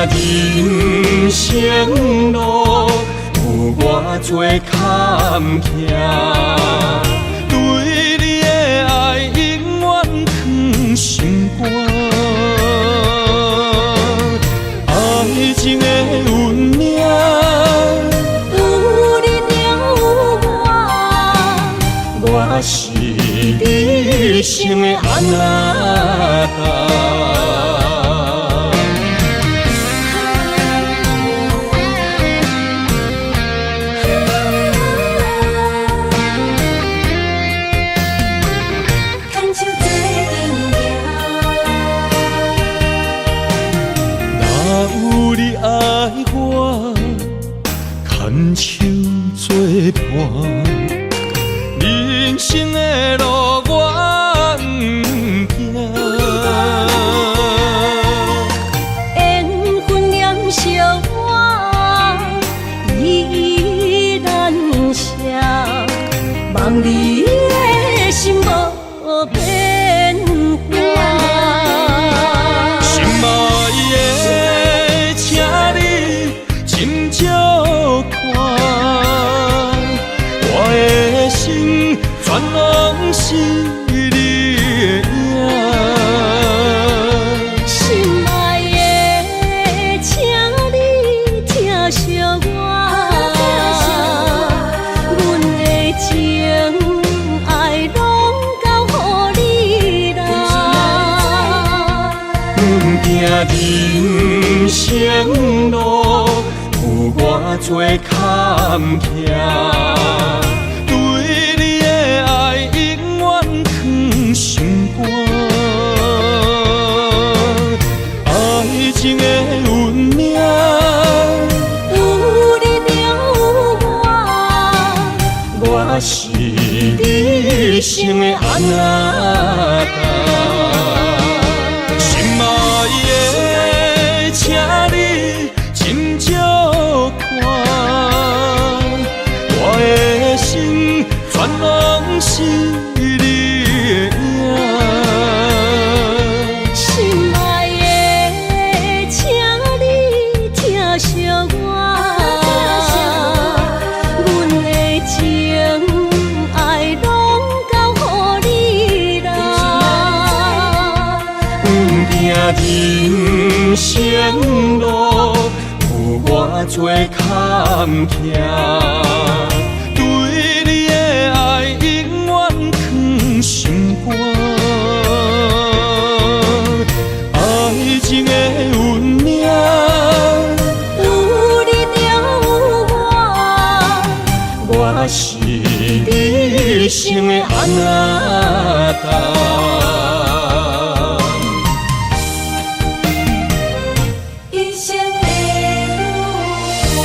行人生路，有偌濟坎坷，對你的愛永遠藏心肝。愛情的運命，有你就有我，我是你一生的阿那達。我牵手作伴，人生的路我毋惊。缘分念相我，依依难舍，望你的心无变化。心爱的，请你斟酌看，我的心全拢是你的影。心爱的，请你疼惜我，阮的情爱拢交予你啦。不惊人生路有偌多坎坷，对你的爱永远藏心肝。爱情的运命，有你就有我，我是你一生的阿那达。心爱的，请你斟酌看，我的心全拢是你的影。心爱的，请你疼惜我，阮的情爱拢交予你啦。不惊人生路有偌多坎坷，对你的爱永远藏心肝。爱情的运命，有你就有我，我是你一生的阿那达。一生的路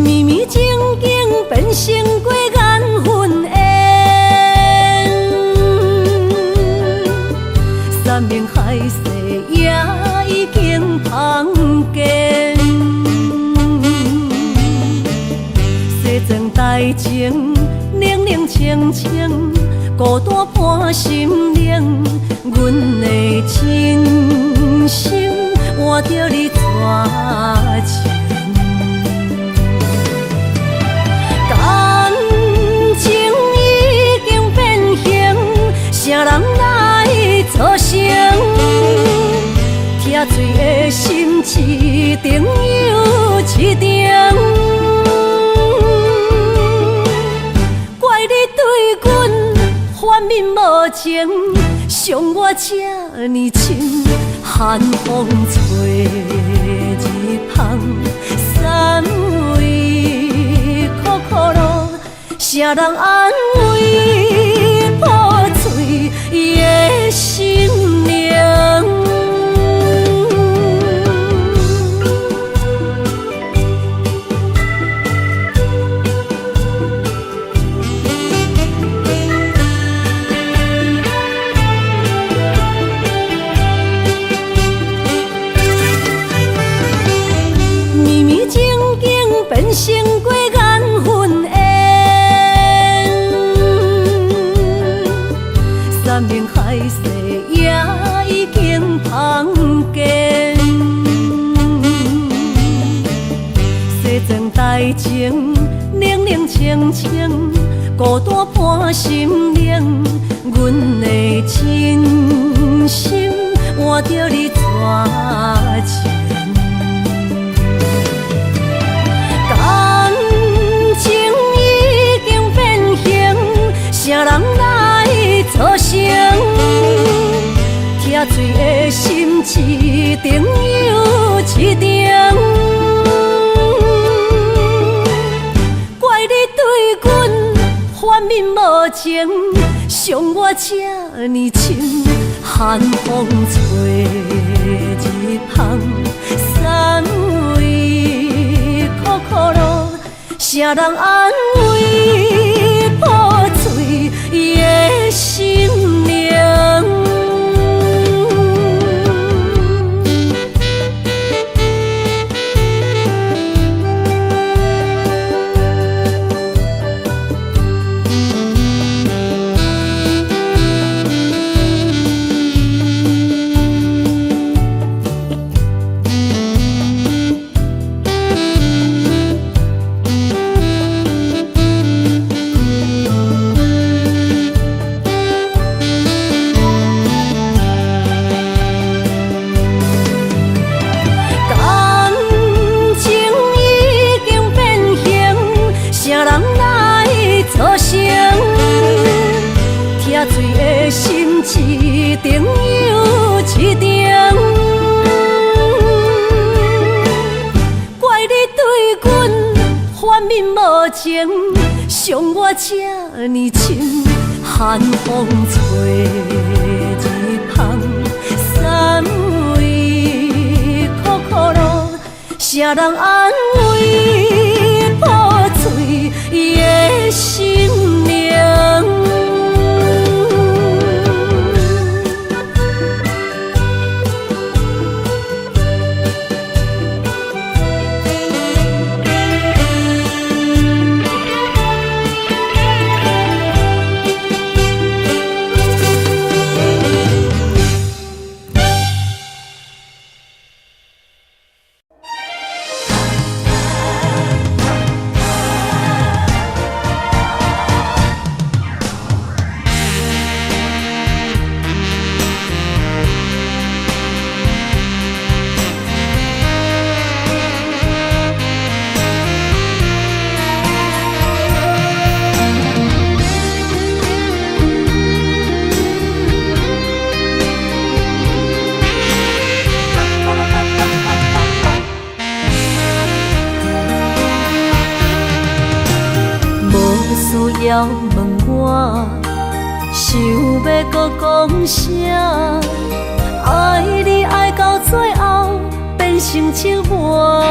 绵绵情景变成过缘分缘，山盟海誓也已经芳见，西装台前冷冷清清，孤单伴心灵，阮的真心换著你绝情。感情已经变形，啥人来做成？拆碎的心一重又一重，怪你对阮反面无情，伤我这呢深。寒风吹日芳，三位苦苦路，啥人安慰破碎的心灵？绵绵情景变成过缘分缘，山盟海誓也已经芳见，西装台前冷冷清清，孤单伴心灵，阮的真心换著你绝情。感情已经变形，啥人来做成？拆疼醉的心一程又一程。怪你對阮反面無情，傷我這呢深。寒風吹日芳，三位苦苦路，誰人安慰破碎的心靈？感情已經變形，誰人來做成？疼醉的心一程又一程。怪你對阮反面無情，傷我這呢深。寒風吹日芳，三位苦苦路，誰人安慰破碎的心靈？無需要問我，想欲閣講啥？愛你愛到最後變成折磨，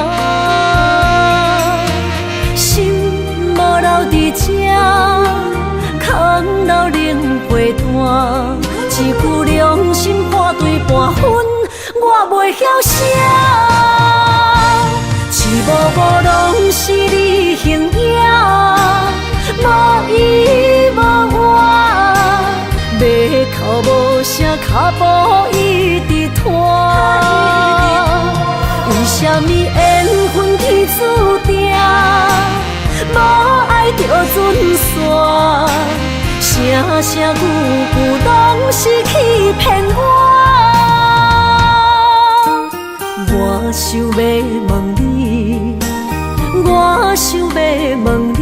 心無留佇這，空留冷被單。一句良心半對半分，我袂曉寫。一幕幕攏是你形影，無依無倚，欲哭無聲，跤步一直拖。為啥物緣分天注定，無愛就準散？聲聲句句攏是欺騙我。我想欲問你，我想欲問你，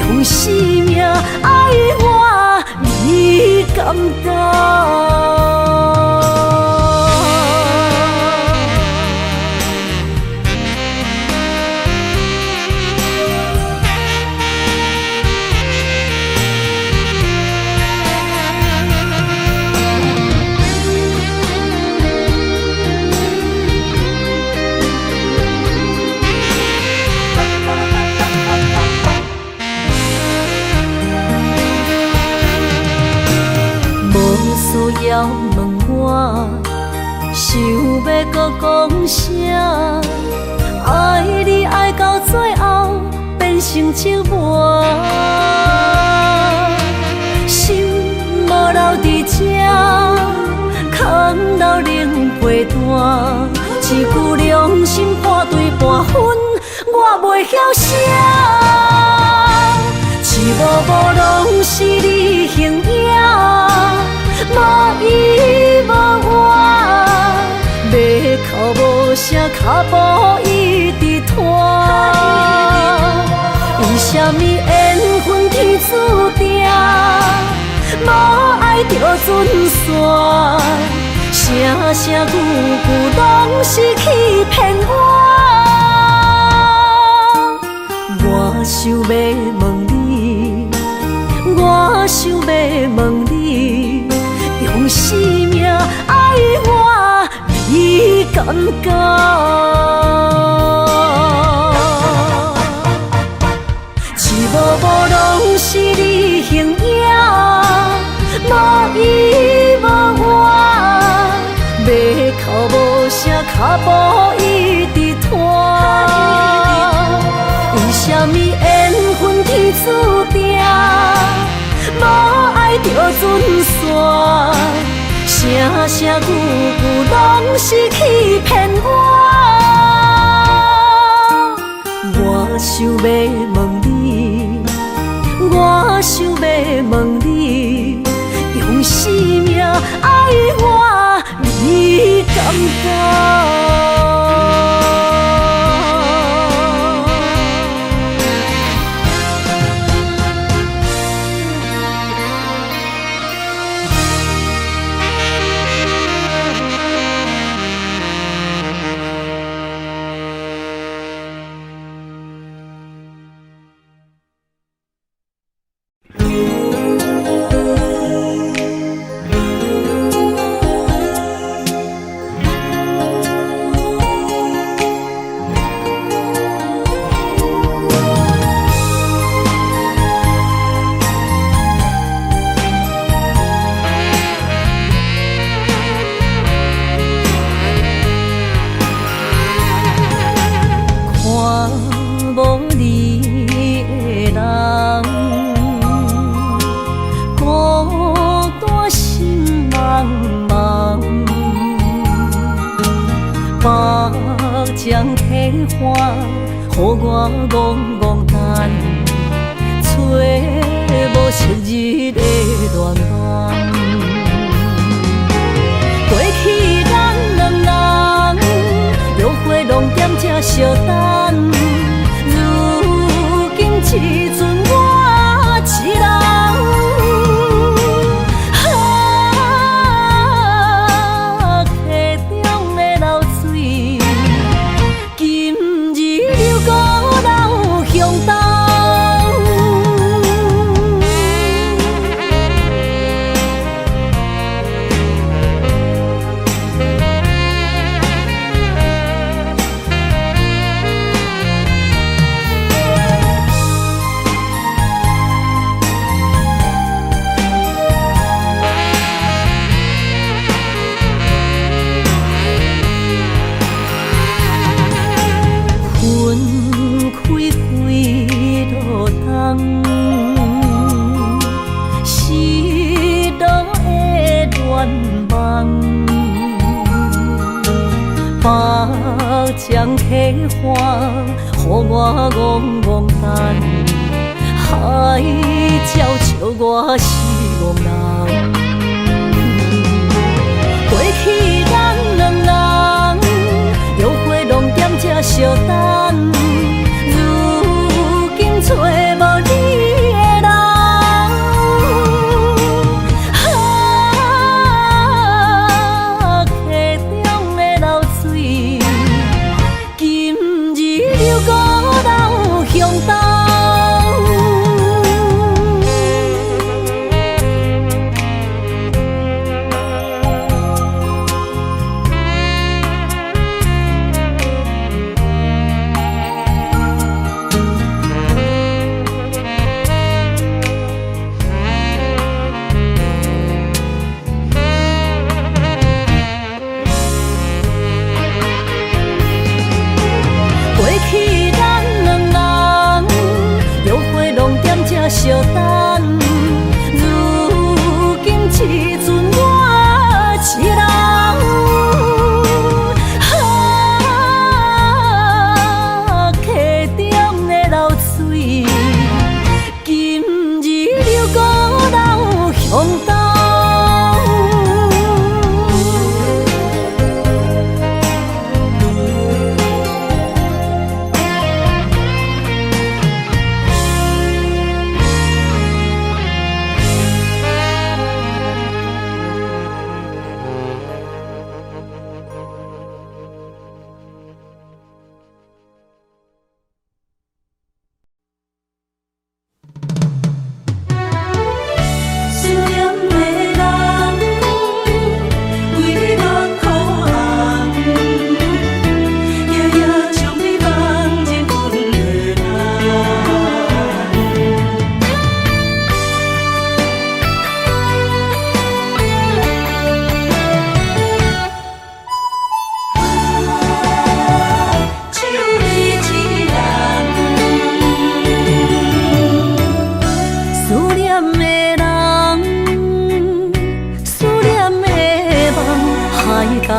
用生命愛我，你敢當？無需要問我，想欲閣講啥？愛你愛到最後變成折磨，心無留佇這，空留冷被單。一句良心半對半分，我袂曉寫。一幕幕攏是你形影，無依無倚，欲哭無聲，跤步一直拖。為啥物緣分天注定，無愛就準准散，聲聲句句攏是欺騙我。我想欲問你，我想欲問你，用生命愛我，你敢敢？一幕幕攏是你形影，無依無倚，欲哭無聲，跤步一直拖。為啥物緣分天注定，無愛就準散，聲聲句句攏是欺騙我。我想欲問你，我想欲問你，用生命愛我，你敢敢？看無你的人，孤單心茫茫，目將彼岸，予我戆戆等，揣無昔日的戀夢。過去咱兩人，約會攏踮這相等，如今只剩我一人。啊，溪中的流水，今日又閣流向東。分開幾落冬，失落的願望，目將彼岸，予我戆戆等，海鸟笑我是戇人。過去咱兩人，約會攏踮這相等，如今揣無你的人。啊，溪中的流水，今日又閣流向東。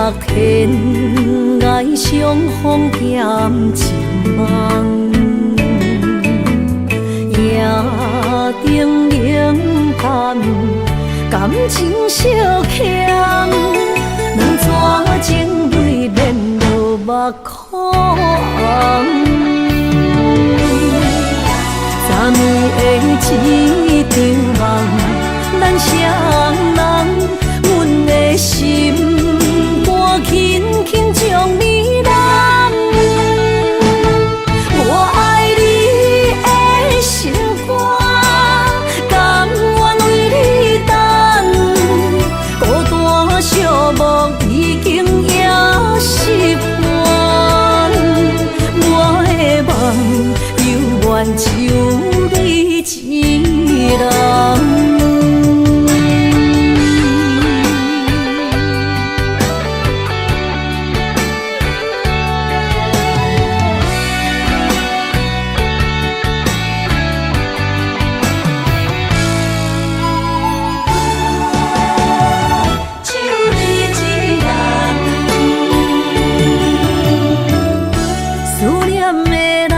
角天涯相逢兼情夢，夜燈冷淡，感情相欠，兩逝情淚連落目眶紅。昨暝的一場夢，咱雙人，阮的心肝輕輕將你攬。我愛你的心肝，甘願為你等，孤單寂寞已經也習慣。我的夢猶原只有你一人。只有你一人。思念的人，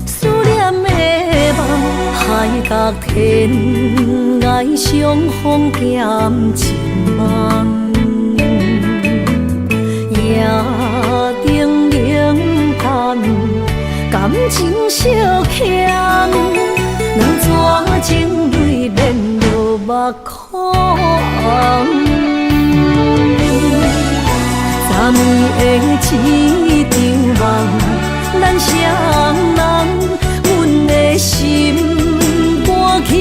思念的夢，海角天涯相逢兼情夢。夜燈冷淡，感情相欠，兩逝情淚連落目眶紅。昨暝的一場夢，咱雙人，阮的心肝輕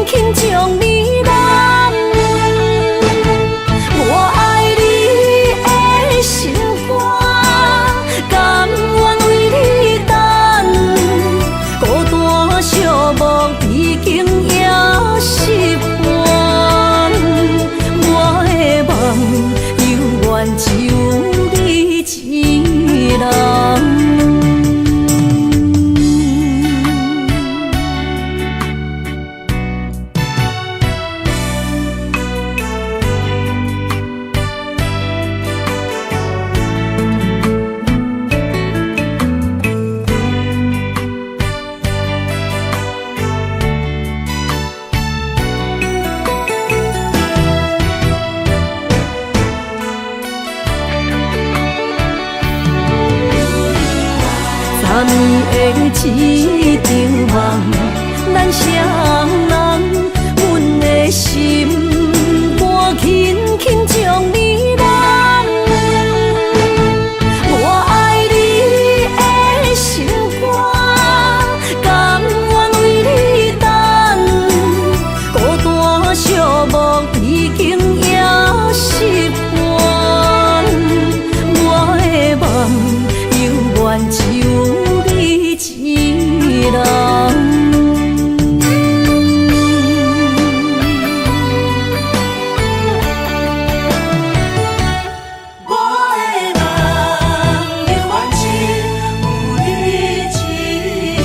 輕將你攬。我愛你的心肝，甘願為你等，孤單寂寞已經也習慣。我的夢猶原只有你一人。昨暝的一場夢，咱雙人，阮的心肝輕輕將你攬。我愛你的心肝，甘願為你等，孤單寂寞已經也習慣。我的夢猶原只有你一人。我的夢猶原只有你一人。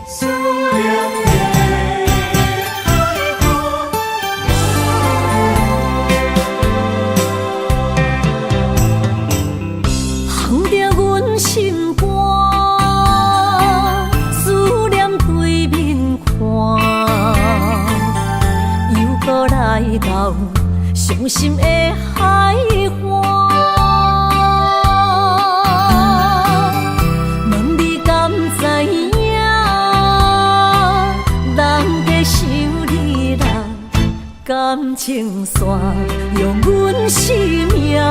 思念的海岸。烘著阮心肝，思念對面看，又閣來到傷心的海岸。問你敢知影，人家想你啦，感情線用阮生命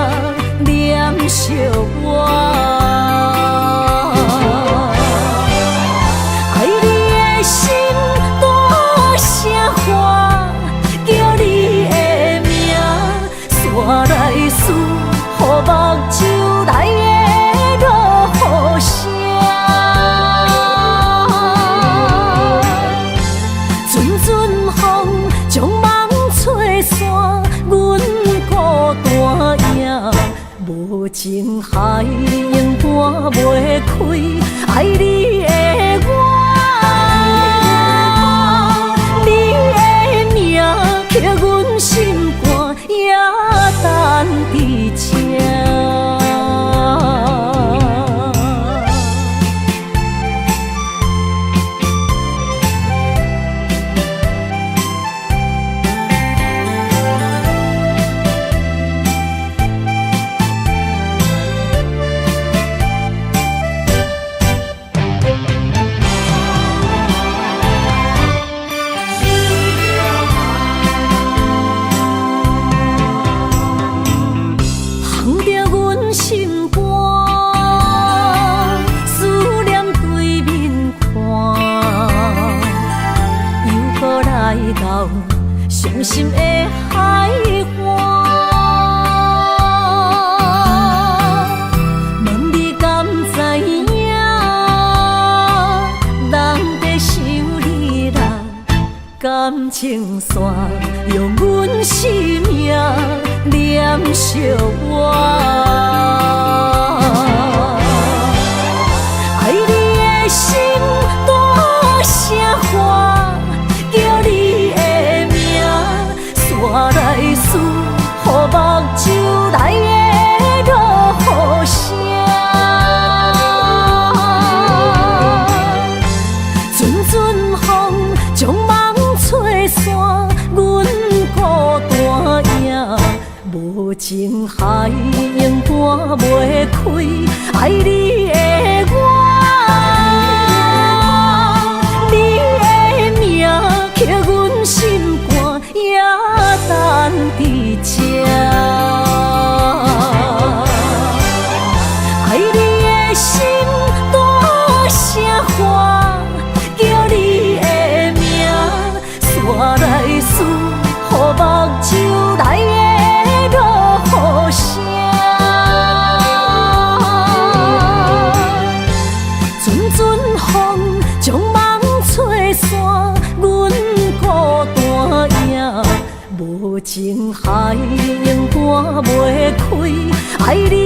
連續我。目睭內的落雨聲。陣陣風將夢吹散，阮孤單影。無情海永搬袂開，愛你的我，你的名刻阮心肝，也等佇這。烘著阮心肝，思念對面看，又閣來到傷心的海岸。問你敢知影，人在想你啦，感情線用阮生命連相活。愛你的心大聲喊，叫你的名，煞來思予目睭內的落雨聲。陣陣風將夢吹散，阮孤單影。無情海永搬袂開，愛你的我，你的名刻阮心肝，也等佇這。愛你的心大聲喊，叫你的名，煞來思予目睭內的落雨聲。陣陣風將夢吹散，阮孤單影。無情海永搬袂開，愛你。